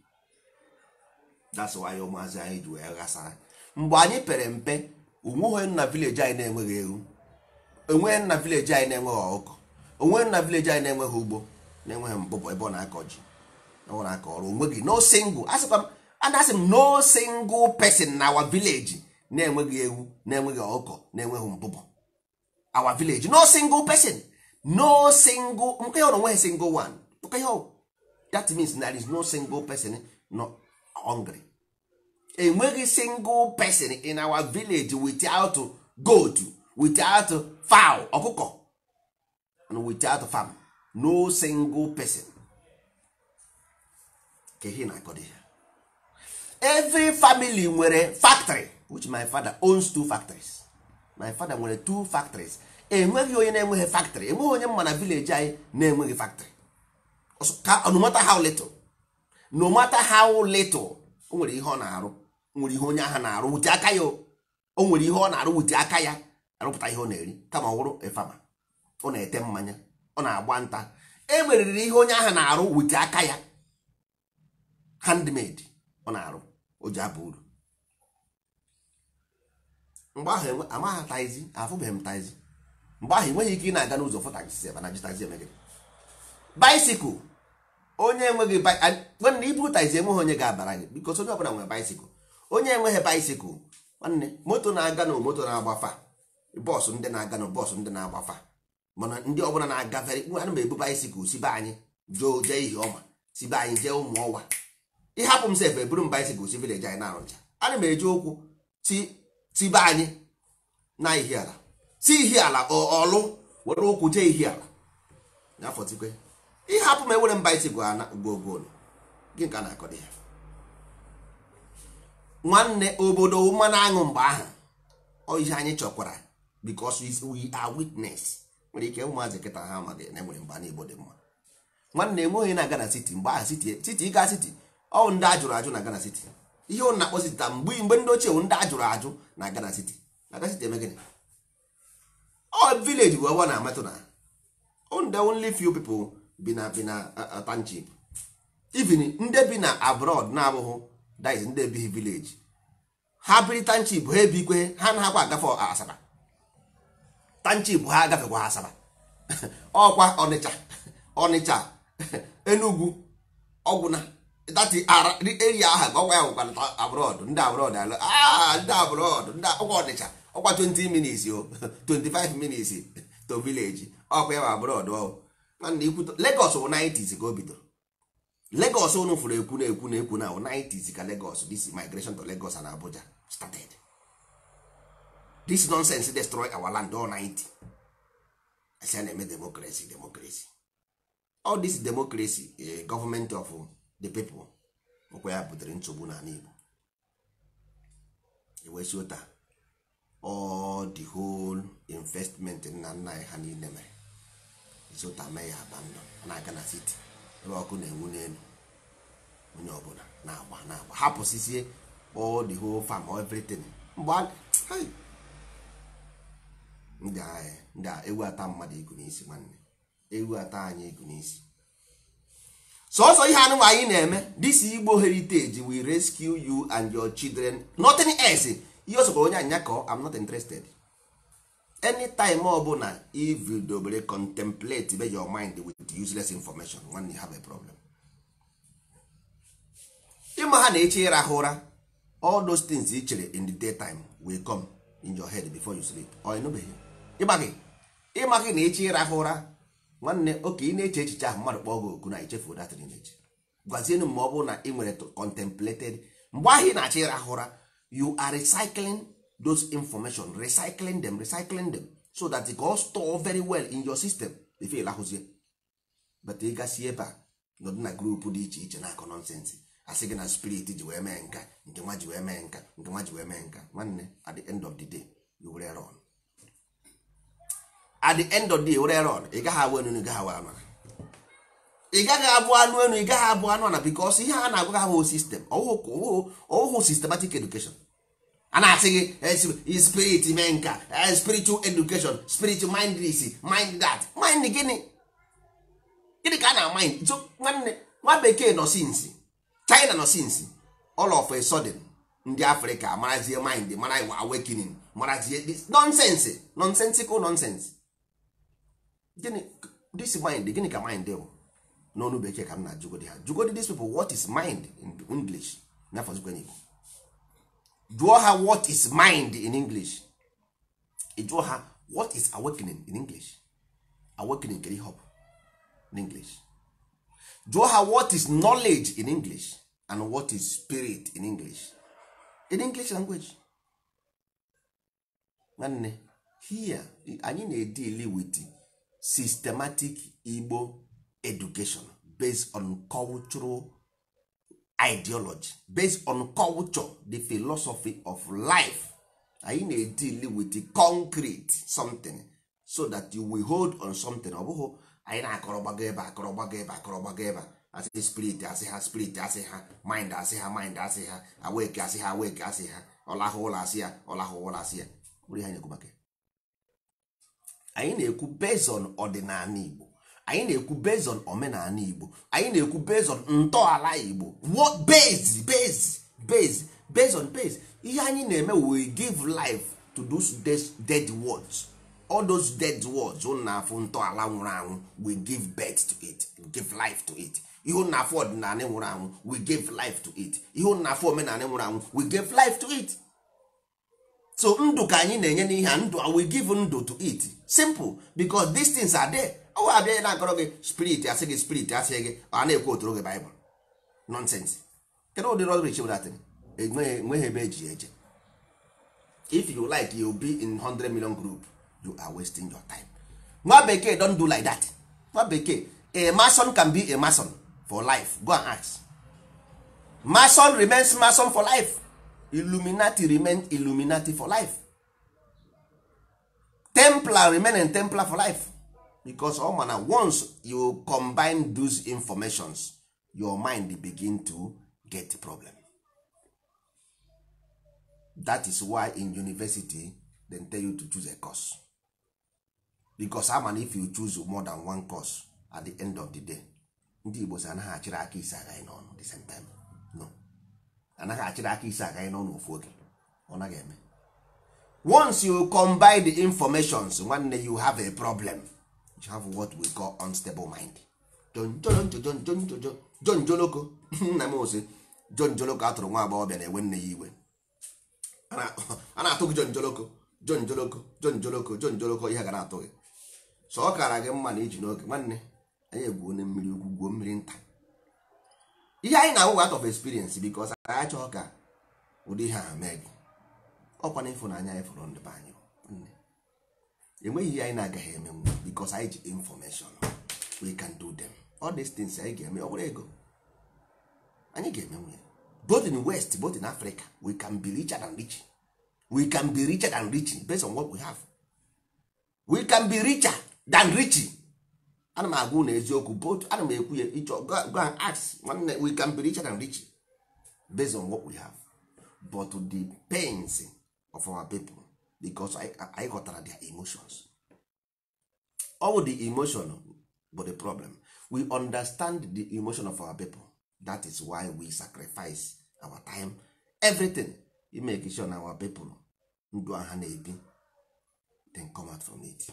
That's why ụmụazị anyị ji wee ghasara. Mgbe anyị pere mpe, onweghị nna village anyị na-enweghị ewu, enweghị nna village anyị na-enweghị ọkụkọ, onweghị nna village anyị na-enweghị ugbo, na-enweghị mbụbọ ebe ọ na-akọ ji, ebe ọ na-akọ ọrụ. Onweghị, no single, asịkwa m, and asị m, no single person na our village na-enweghị ewu, na-enweghị ọkụkọ, na-enweghị mbụbọ. Our village, no single person, no single. Nke ya ọ na onweghị single one. Nke ya ọ, that means there is no single person no hungry. Enweghị single person in our village without goat, without fowl, ọkụkọ, and without farm. No single person. Ka ihe na-akọ dị ya, every family nwere factory, which my father owns two factories. My father nwere two factories. Enweghị onye na-enweghị factory. Enweghị onye mma na village anyị na-enweghị factory. No matter how little, no matter how little, o nwere ihe ọ na-arụ, o nwere ihe onye ahụ na-arụ wute aka ya. O nwere ihe ọ na-arụ wute aka ya, arụpụta ihe ọ na-eri. Kama ọ wụrụ a farmer, ọ na-ete mmanya, ọ na-agba nta, e meriri ihe onye ahụ na-arụ wute aka ya, handmade ọ na-arụ, o ji aba uru. Mgbe ahụ enwe amaghị taxi, afụbeghị m taxi mgbe ahụ. Enweghị ike ị na-aga n'ụzọ fụ taxi ebe na ji taxi emegide bicycle. Onye enweghị, nwanne, iburu taxi, enweghị onye ga-abara gị, because onye ọbụla nwere bicycle. Onye enweghị bicycle, nwanne, moto na-aga na moto na-agbafa, bus ndị na-aga na bus ndị na-agbafa, mana ndị ọbụla na-aga very. Ana m ebu bicycle si be anyị jee ihe ọma, si be anyị jee ụmụ ọwa. Ịhapụ m sef, eburu m bicycle si village anyị na-arụ ncha. Ana m eji ụkwụ si be anyị na Ihiala, si Ihiala ọlụ, were ụkwụ jee Ihiala n'afọ tikwe. Ịhapụ m, ewere m bicycle ana gwogwo. Gị ka na-akọ dị ya, nwanne, obodo mmanụ aṅụ mgbe ahụ. Ọ ihe anyị chọkwara, because we are witness. Nwere ike ụmụazị kịta ha amaghị na enwere mgbe Igbo dị mma. Nwanne, enweghị na-aga na city mgbe ahụ. City, ịga city, ọ ndị ajụrụ ajụ na-aga na city. Ihe ụnụ na-akpọ city taa, mgbe ndị ochie ndị ajụrụ ajụ na-aga na city. Na-aga city eme gịnị? Ọ village bụ ebe ọ na-ametụ na the only few people bi na township. Even ndị bi na abroad na-abụghị, that is, ndị ebighị village, ha biri township, ha ebikwe, ha na-akwa agafe Asaba. Township ha agafekwa Asaba, ọkwa Ọnịcha, Ọnịcha, Enugu, ọgwụna that area ahụ ka ọkwa ya nwekwa abroad. Ndị abroad, ndị abroad, ndị ọkwa Ọnịcha, ọkwa 20 minutes o 25 minutes to village, ọkwa ya bụ abroad. Ọ nwanne, ikwu Lagos bụ 90s ka o bidoro. Lagos unu fụrụ ekwu na-ekwu na-ekwu na 90s ka Lagos, this migration to Lagos and Abuja started. This nonsense destroy our land all 90. Asị a na-eme democracy, democracy, all this democracy, government of the people, okwa ya butere nsogbu n'ala Igbo. Ewesi ụta all the whole investment nna nna anyị ha niile mere zụta mee ya abandon. Na-aga na city ebe ọkụ na-enwu n'elu, onye ọbụla na-agba na-agba, hapụsisie all the whole farm, everything. Mgbe ndị agha, ndị a, ewu ata mmadụ igu n'isi. Nwanne, ewu ata anyị igu n'isi. Sọsọ ihe anụnwa anyị na-eme, this Igbo heritage will rescue you and your children, nothing else. Ihe o sokwara onye anya kọọ, I'm not interested. Anytime ọbụla if you dobere contemplate be your mind with useless information, nwanne, you have a problem. Ịma ha na-eche ịrahụ ụra, all those things i chere in the daytime will come in your head before you sleep. Or ịnụbeghị? Ịmaghị, ịmaghị na eche ịrahụ ụra, nwanne, oke ị na-eche echiche ahụ, mmadụ kpọọ gị oku na ichefu datịrị na-eche. Gwazienụ m, ma ọ bụrụ na ị nwere contemplated mgbe ahụ ị na-achọ ịrahụ ụra, you are recycling those information, recycling them, recycling them, so that it go store very well in your system before ịlahụzie. But ị gasị ebe a Nọdụ na group dị iche iche na-akọ nonsense. Asị gị na spirit ji wee mee nka, nke nwa ji wee mee nka, nke nwa ji wee mee nka. Nwanne, at the end of the day you will run. At the end of the day you will run. Ị gaghị abụ enu, ị gaghị abụ anụ. Ị gaghị abụ anụ enu, ị gaghị abụ anụ ana, because ihe a na-agwa gị abụ system, ọwụhụ systematic education. A na-asị gị spirit mee nka, spiritual education, spiritual mind this, mind that. Mind gịnị? Gịnị ka a na mind? So nwanne, nwa bekee nọ sinsi, China nọ sinsi, all of a sudden ndị Africa marazie mind, mara awakening, marazie this nonsense, nonsensical nonsense. Gịnị this mind? Gịnị ka mind bụ n'ọnụ bekee ka m na-ajụgodi ha? Jụgodi these people, what is mind in English? N'afọzikwa n'Igbo jụọ ha what is mind in English. Ị jụọ ha what is awakening in English. Awakening kedu ihe ọ bụ in English? Jụọ ha what is knowledge in English and what is spirit in English, in English language. Nwanne, here anyị na-edili with systematic Igbo education based on cultural ideology, based on culture, the philosophy of life. Anyị na-edili with the concrete something so that you will hold on something. Ọ bụghị anyị na-akọrọ gbago ebe, akọrọ gbago ebe, akọrọ gbago ebe, asị spirit, asị ha spirit, asị ha mind, asị ha mind, asị ha awake, asị ha awake, asị ha ọlahụ ụlọ, asị ya ọlahụ ụlọ, asị ya. Bụrụ ihe anyị na-ekwu maka ya. Anyị na-ekwu based on ọdịnala Igbo, anyị na-ekwu based on omenala Igbo, anyị na-ekwu based on ntọala Igbo. What base, base, base, based on base. Ihe anyị na-eme, we give life to those dead words. All those dead words unu na-afụ ntọala nwụrụ anwụ, we give birth to it, we give life to it. Ihe unu na-afụ ọdịnala nwụrụ anwụ, we give life to it. Ihe unu na-afụ omenala nwụrụ anwụ, we give life to it. So ndụ ka anyị na-enye n'ihe a, ndụ, we give ndụ to it. Simple, because these things are there. Ọ abịa na-akọrọ gị spirit, asị gị spirit, asị gị a na-ekwu otoro gị Bible nonsense. Kedu ụdị rubbish bụ that? Enweghị ebe eji eje. If you like, you be in 100 million group, you are wasting your time. Nwa bekee don't do like that. Nwa bekee, a mason can be a mason for life. Go and ask. Mason remains mason for life. Illuminati remain Illuminati for life. Templar remain in Templar for life. Because all man, once you combine those informations, your mind begin to get problem. That is why in university they tell you to choose a course. Because man, if you choose more than one course, at the end of the day, ndị Igbo sị anaghị achịrị aka ise agaghị n'ọnụ the same time. No. Anaghị achịrị aka ise agaghị n'ọnụ ofu oge. Ọ naghị eme. Once you combine the informations, nwanne, you have a problem. You have what we call unstable mind. John John John John John John Joloko. Nna m osi John Joloko atụrụ nwa agbọghọbịa na-ewe nne ya iwe. A na-atụ gị John Joloko, John Joloko, John Joloko, John Joloko, ihe ga na-atụ gị. So ọ kara gị mma na iji n'oge. Nwanne, anyị egwuo na mmiri ukwu, gwuo mmiri nta. Ihe anyị na-awụ out of experience, because anyị achọghị ka ụdị ihe a mee gị. Ọkwa na ịfụnanya anyị fụrụ ndị be anyị. Enweghị ihe anyị na-agaghị emenwu because anyị ji information, we can do them. All these things anyị ga-eme, ọ bụrụ ego anyị ga-emenwu ya. Both in West, both in Africa, we can be richer than rich. We can be richer than rich based on what we have. We can be richer than rich. Ana m agwa unu eziokwu, both ana m ekwu ya ịchọ, go and ask. Nwanne, we can be richer than rich based on what we have. But the pains of our people, because I ghọtara their emotions. All the emotion but the problem. We understand the emotion of our people. That is why we sacrifice our time, everything. You make sure our people ndụ ha na-ebi, then come out from it.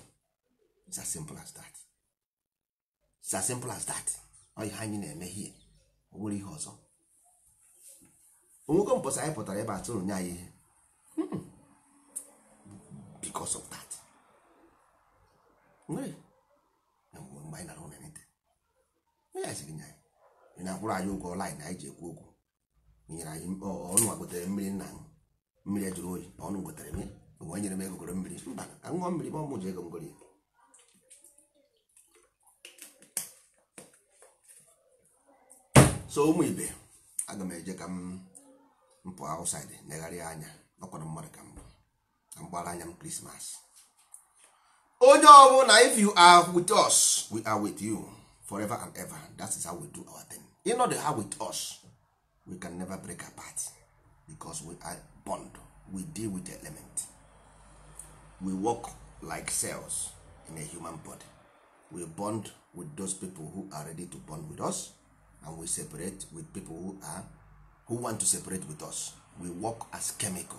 It's as simple as that. It's as simple as that. Ọ ihe anyị na-eme here. Ọ nwere ihe ọzọ. Onwego mpọsị anyị pụtara ebe a tụrụ nye anyị ihe. Because of that. Nwere mgbe anyị nara ụlọ nete. Onye asị gị nye anyị. Ị na-akwụrụ anyị ụgwọ line anyị ji ekwu okwu. Nyere anyị ọnụ gotere mmiri nna aṅụ. Mmiri jụrụ oyi, ọnụ gotere mmiri. Onwe nyere m ego goro mmiri. Mba, ka ṅụọ mmiri ma ọ mụ ji ego m goro ya. So ụmụ ibe, aga m eje ka m mpụ outside negharịa anya ọkwara mmadụ ka mbụ ka m gbara anya m Christmas. Onye ọbụla, if you are with us, we are with you forever and ever. That is how we do our thing. You know, they are with us, we can never break apart because we are bond. We deal with the element. We work like cells in a human body. We bond with those people who are ready to bond with us, and we separate with people who want to separate with us. We work as chemical.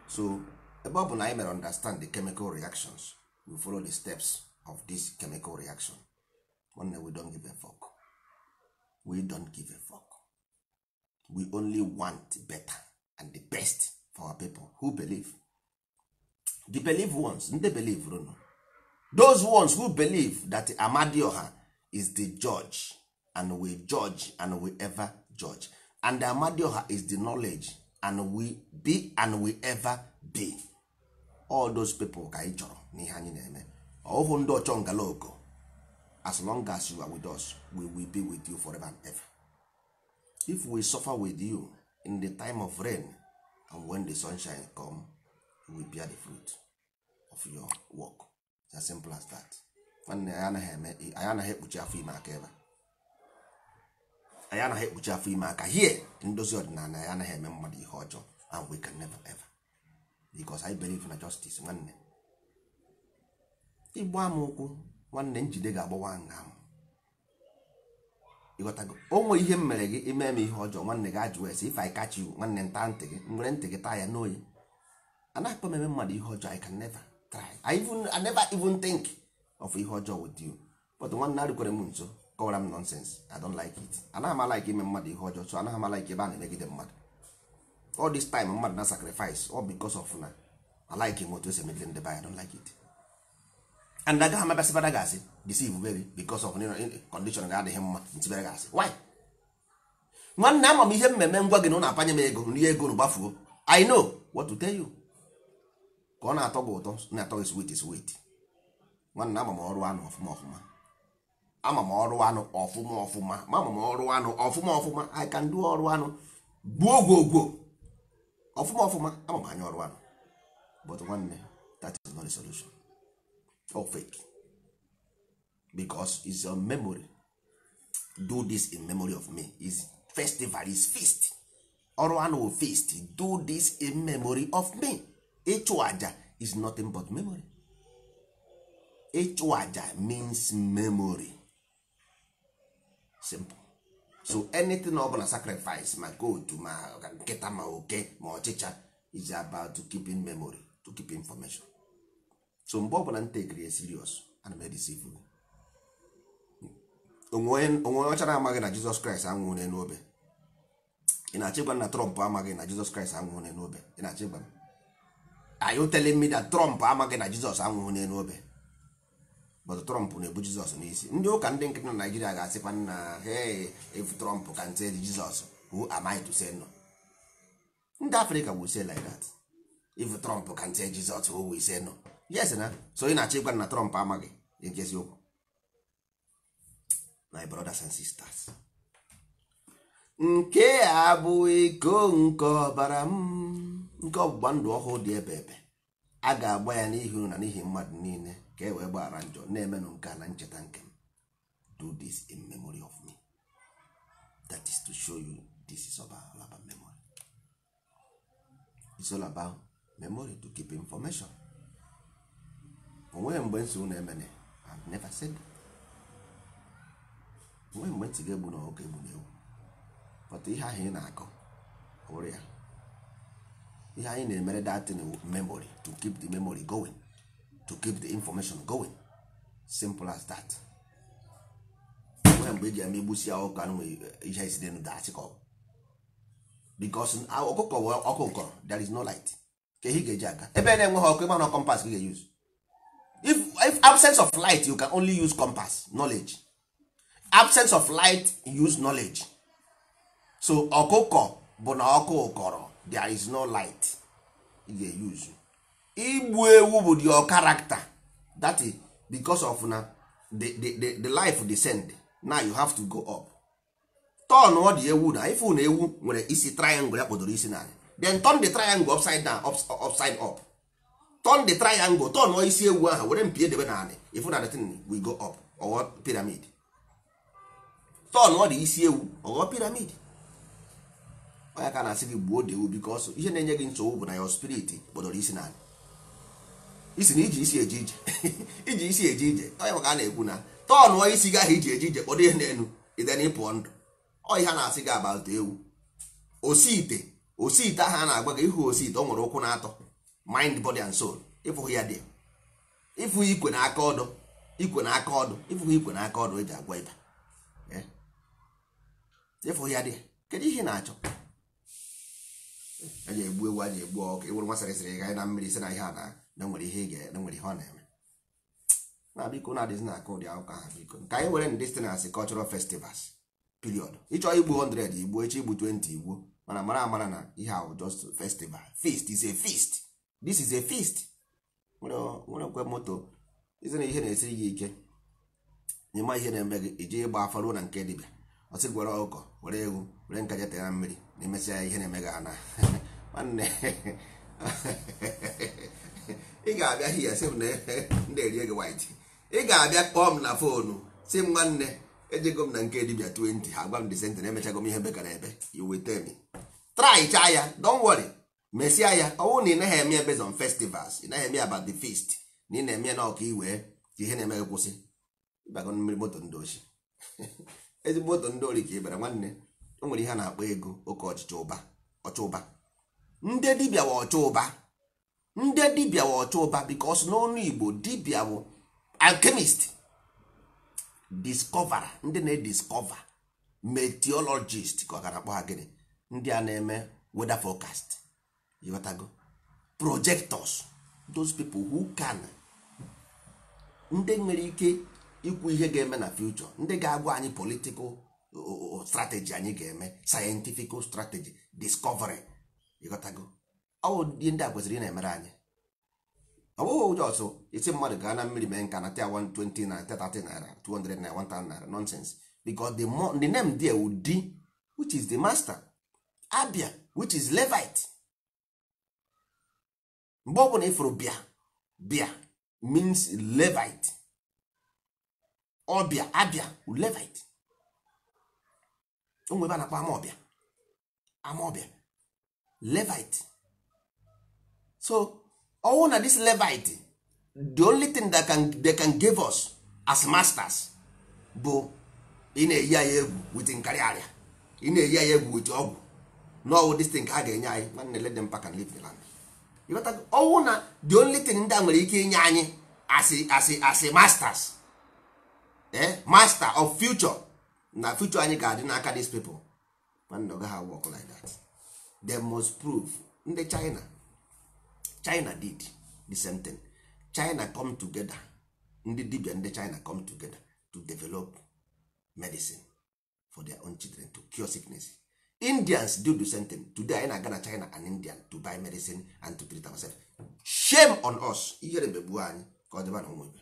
So ebe ọ bụ na anyị mere understand the chemical reactions, we follow the steps of this chemical reaction. Nwanne, we don't give a fuck. We don't give a fuck. We only want better and the best for our people who believe. The believe ones, ndị believe runu, those ones who believe that Amadioha is the judge and we judge and we ever judge, and Amadioha is the knowledge and we be and we ever be. All those people ka anyị chọrọ n'ihe anyị na-eme. Ọhụụ ndị ọchọ ngaloko, as long as you are with us, we will be with you forever and ever. If we suffer with you in the time of rain, and when the sunshine come, you will bear the fruit of your work. It's as simple as that. Nwanne, anyị anaghị eme, anyị anaghị ekpuchi afọ ime aka ebe anyị anaghị ekpuchi afọ ime aka here. Ndozi ọdịnala, anyị anaghị eme mmadụ ihe ọjọọ, and we can never ever, because I believe na justice. Nwanne, ịgba m ụkwụ, nwanne, njide ga-agbawa nga m. Ịghọtago? O nwere ihe m mere gị, ime m ihe ọjọọ, nwanne, gị ajụ ese. If I catch you, nwanne, nta ntị gị, m were ntị gị taa ya n'oyi. Anaghị m eme mmadụ ihe ọjọọ. I can never try. I never even think of ihe ọjọọ with you. But nwanne, arụkwere m nso kọwara m nonsense, I don't like it. Anaghị m like ime mmadụ ihe ọjọọ, so anaghị m like ebe a na-emegide mmadụ. All this time mmadụ na sacrifice, all because of na I like him otu esi emegide ndị be anyị. I don't like it, and agaghị m abịasịbara gị asị, deceive gị because of condition gị adịghị mma, ntibere gị asị. Why? Nwanne, ama m ihe mmemme ngwa gị na ụnụ apanye m ego nri ego na gbafuo. I know what to tell you ka ọ na-atọ gị ụtọ, na-atọ gị sweet sweet. Nwanne, ama m ọrụ anụ ọfụma ọfụma. Ama m ọrụ anụ ọfụma ọfụma. Ma ama m ọrụ anụ ọfụma ọfụma. I can do ọrụ anụ gbuo gwogwo ọfụma ọfụma. Ama m anya ọrụ anụ, but nwanne, that is not the solution. All fake, because it's your memory. Do this in memory of me. Is festival, is feast. Ọrụ anụ wụ feast. Do this in memory of me. Ịchụ aja is nothing but memory. Ịchụ aja means memory. Simple. So anything ọbụla sacrifice, ma goat, ma nkịta, ma oke, ma ọchịcha, is about to keep in memory, to keep information. So mgbe ọbụla m tekiri serious, ana m edeceive gị. Onwe onye ọcha na-amaghị na Jizọs Kraịst anwụghị n'elu obe? Ị na-achọ ịgwa m na Trump amaghị na Jizọs Kraịst anwụghị n'elu obe? Ị na-achọ ịgwa m, are you telling me that Trump amaghị na Jizọs anwụghị n'elu obe? But Trump na-ebu Jizọs n'isi. Ndị ụka, ndị nkịtị na Naijiria ga-asịkwa na, "Hey, if Trump can say Jesus, who am I to say no?" Ndị Afrịka will say like that: "If Trump can say Jesus, who will say no?" Yes na. So ị na-achọ ịgwa m na Trump amaghị nke eziokwu? My brothers and sisters, nke a bụ iko nke ọbara m, nke ọgbụgba ndụ ọhụụ dị ebe ebe a ga-agba ya n'ihi unu na n'ihi mmadụ niile, ka e wee gbaghara njọ. Na-emenụ nke a na ncheta nke m. Do this in memory of me. That is to show you this is all about memory. It's all about memory, to keep information. Onweghị mgbe nsogbu na-emene. I've never said that. Onweghị mgbe ntị ga-egbu na ọkụ egbu na ewu. But ihe ahụ ị na-akọ, ọ bụrụ ya ihe anyị na-emere, that thing memory, to keep the memory going, to keep the information going. Simple as that. Onweghị mgbe eji eme igbusi ya ọkụ anụ ihe isi n'elu daasị ka ọ bụ because ọkụkọ bụ ọkụ kọrọ. There is no light ka ihe ga-eji aga ebe na-enweghị ọkụ. Ịma na compass ka ị ga-use. If absence of light, you can only use compass knowledge. Absence of light, use knowledge. So ọkụkọ bụ na ọkụ kọrọ, there is no light, ị ga-use. Igbu ewu bụ your character. That is because of na the life descend. Now you have to go up. Turn ọ dị ewu na ifu na ewu nwere isi triangle, ya kpọdoro isi n'ala. Then turn the triangle upside down, upside up. Turn the triangle, turn isi ewu ahụ, were mpi edebe n'ala, ifu na the thing will go up, ọghọ pyramid. Turn ọ dị isi ewu, ọghọ pyramid. Onye ka na-asị gị gbuo dị ewu, because ihe na-enye gị nsogbu bụ na your spirit kpọdoro isi n'ala. Isi na iji isi eje ije, iji isi eje ije, onye maka a na-ekwu na tọnụọ isi gị ahụ iji eje ije, kpọdo ihe n'elu, ide na ịpụọ ndụ. Ọ ihe a na-asị gị about ewu. Osi ite, osi ite ahụ a na-agwa gị ihu, osi ite o nwere ụkwụ na-atọ, mind, body and soul. Ịfụghị ya dị, ịfụ ikwe na aka ọdụ, ikwe na aka ọdụ, ịfụghị ikwe na aka ọdụ eji agwa ịba. Ịfụghị ya dị, kedu ihe ị na-achọ? A ga-egbu ewu, a ga-egbu ọkụ, ịwụrụ nwa sịrị sịrị na mmiri, sị na ihe a na nwere ihe ị ga na nwere ihe ọ na-eme na. Biko, na-adịzi na aka ụdị akụkọ ahụ, biko. Ka anyị were ndị site cultural festivals, period. Ịchọ igbu 100, igbuo echi, igbu 20, igbuo, mana mara amara na ihe ahụ just festival, feast is a feast. This is a feast. Nwere kwe moto izi na ihe na-esiri gị ike, ịma ihe na-eme gị, iji ịgba afa ruo na nke dibịa, ọ sị gwere ọkụkọ, were ewu, were nkaja tere na mmiri, na emesịa ya ihe na-eme gị ana. Nwanne, ị ga-abịa hie sị m na ndị erie gị white. Ị ga-abịa kpọọ m na phone, sị m, "Nwanne, ejego m na nke dibịa 20, ha gwa m the same thing, emechago m ihe bekara ebe." You will tell me, try chaa ya, don't worry, mesịa ya. Ọ bụrụ na ị naghị eme ya based on festivals, ị naghị eme about the feast, na ị na-eme ya na ọka iwee ka ihe na-eme gị kwụsị, ịbago mmiri moto ndị ochi, ezigbo moto ndị ori ka ị bara. Nwanne, o nwere ihe a na-akpọ ego, oke ọchịchị, ụba, ọchụ ụba. Ndị dibịa wa ọchụ ụba, ndị dibịa wa ọchụ ụba, because n'ọnụ Igbo, dibịa bụ alchemist, discoverer, ndị na-ediscover, meteorologist, ka ọ gara akpọ ha gịnị, ndị a na-eme weather forecast, ịghọtago, projectors, those people who can, ndị nwere ike ikwu ihe ga-eme na future, ndị ga-agwa anyị political strategy anyị ga-eme, scientific strategy, discovery, ịghọtago. Ọ bụ ihe ndị a kwesịrị ị na-emere anyị. Ọ bụghị ụjọ ọsọ isi mmadụ gaa na mmiri mee nka na tia 120 naira, 30 naira, 200 naira, 1000 naira, nonsense. Because the name there would be, which is the master abia, which is Levite. Mgbe ọ bụla ịfụrụ bịa, bịa means Levite. Ọbịa, abịa, Levite. O nwebe a na-akpọ amaọbịa, amaọbịa, Levite. So ọwụ na this Levite, the only thing that they can give us as masters bụ ị na-eyi anyị egwu with nkarị arịa, ị na-eyi anyị egwu with ọgwụ n'ọwụ this thing ka a ga-enye anyị. Nwanne, let them pack and leave the land. Ịghọtago? Ọwụ na the only thing ndị a nwere ike inye anyị as a masters, master of future, na future anyị ga-adị n'aka these people. Nwanne, ọ gaghị work like that. They must prove. Ndị China, China did the same thing. China come together, ndị dibia ndị China come together to develop medicine for their own children to cure sickness. Indians do the same thing. Today anyị na-aga na China and Indian to buy medicine and to treat ourselves. Shame on us. Ihere megbuo anyị. Ka ọ dịba na ụmụ ibe.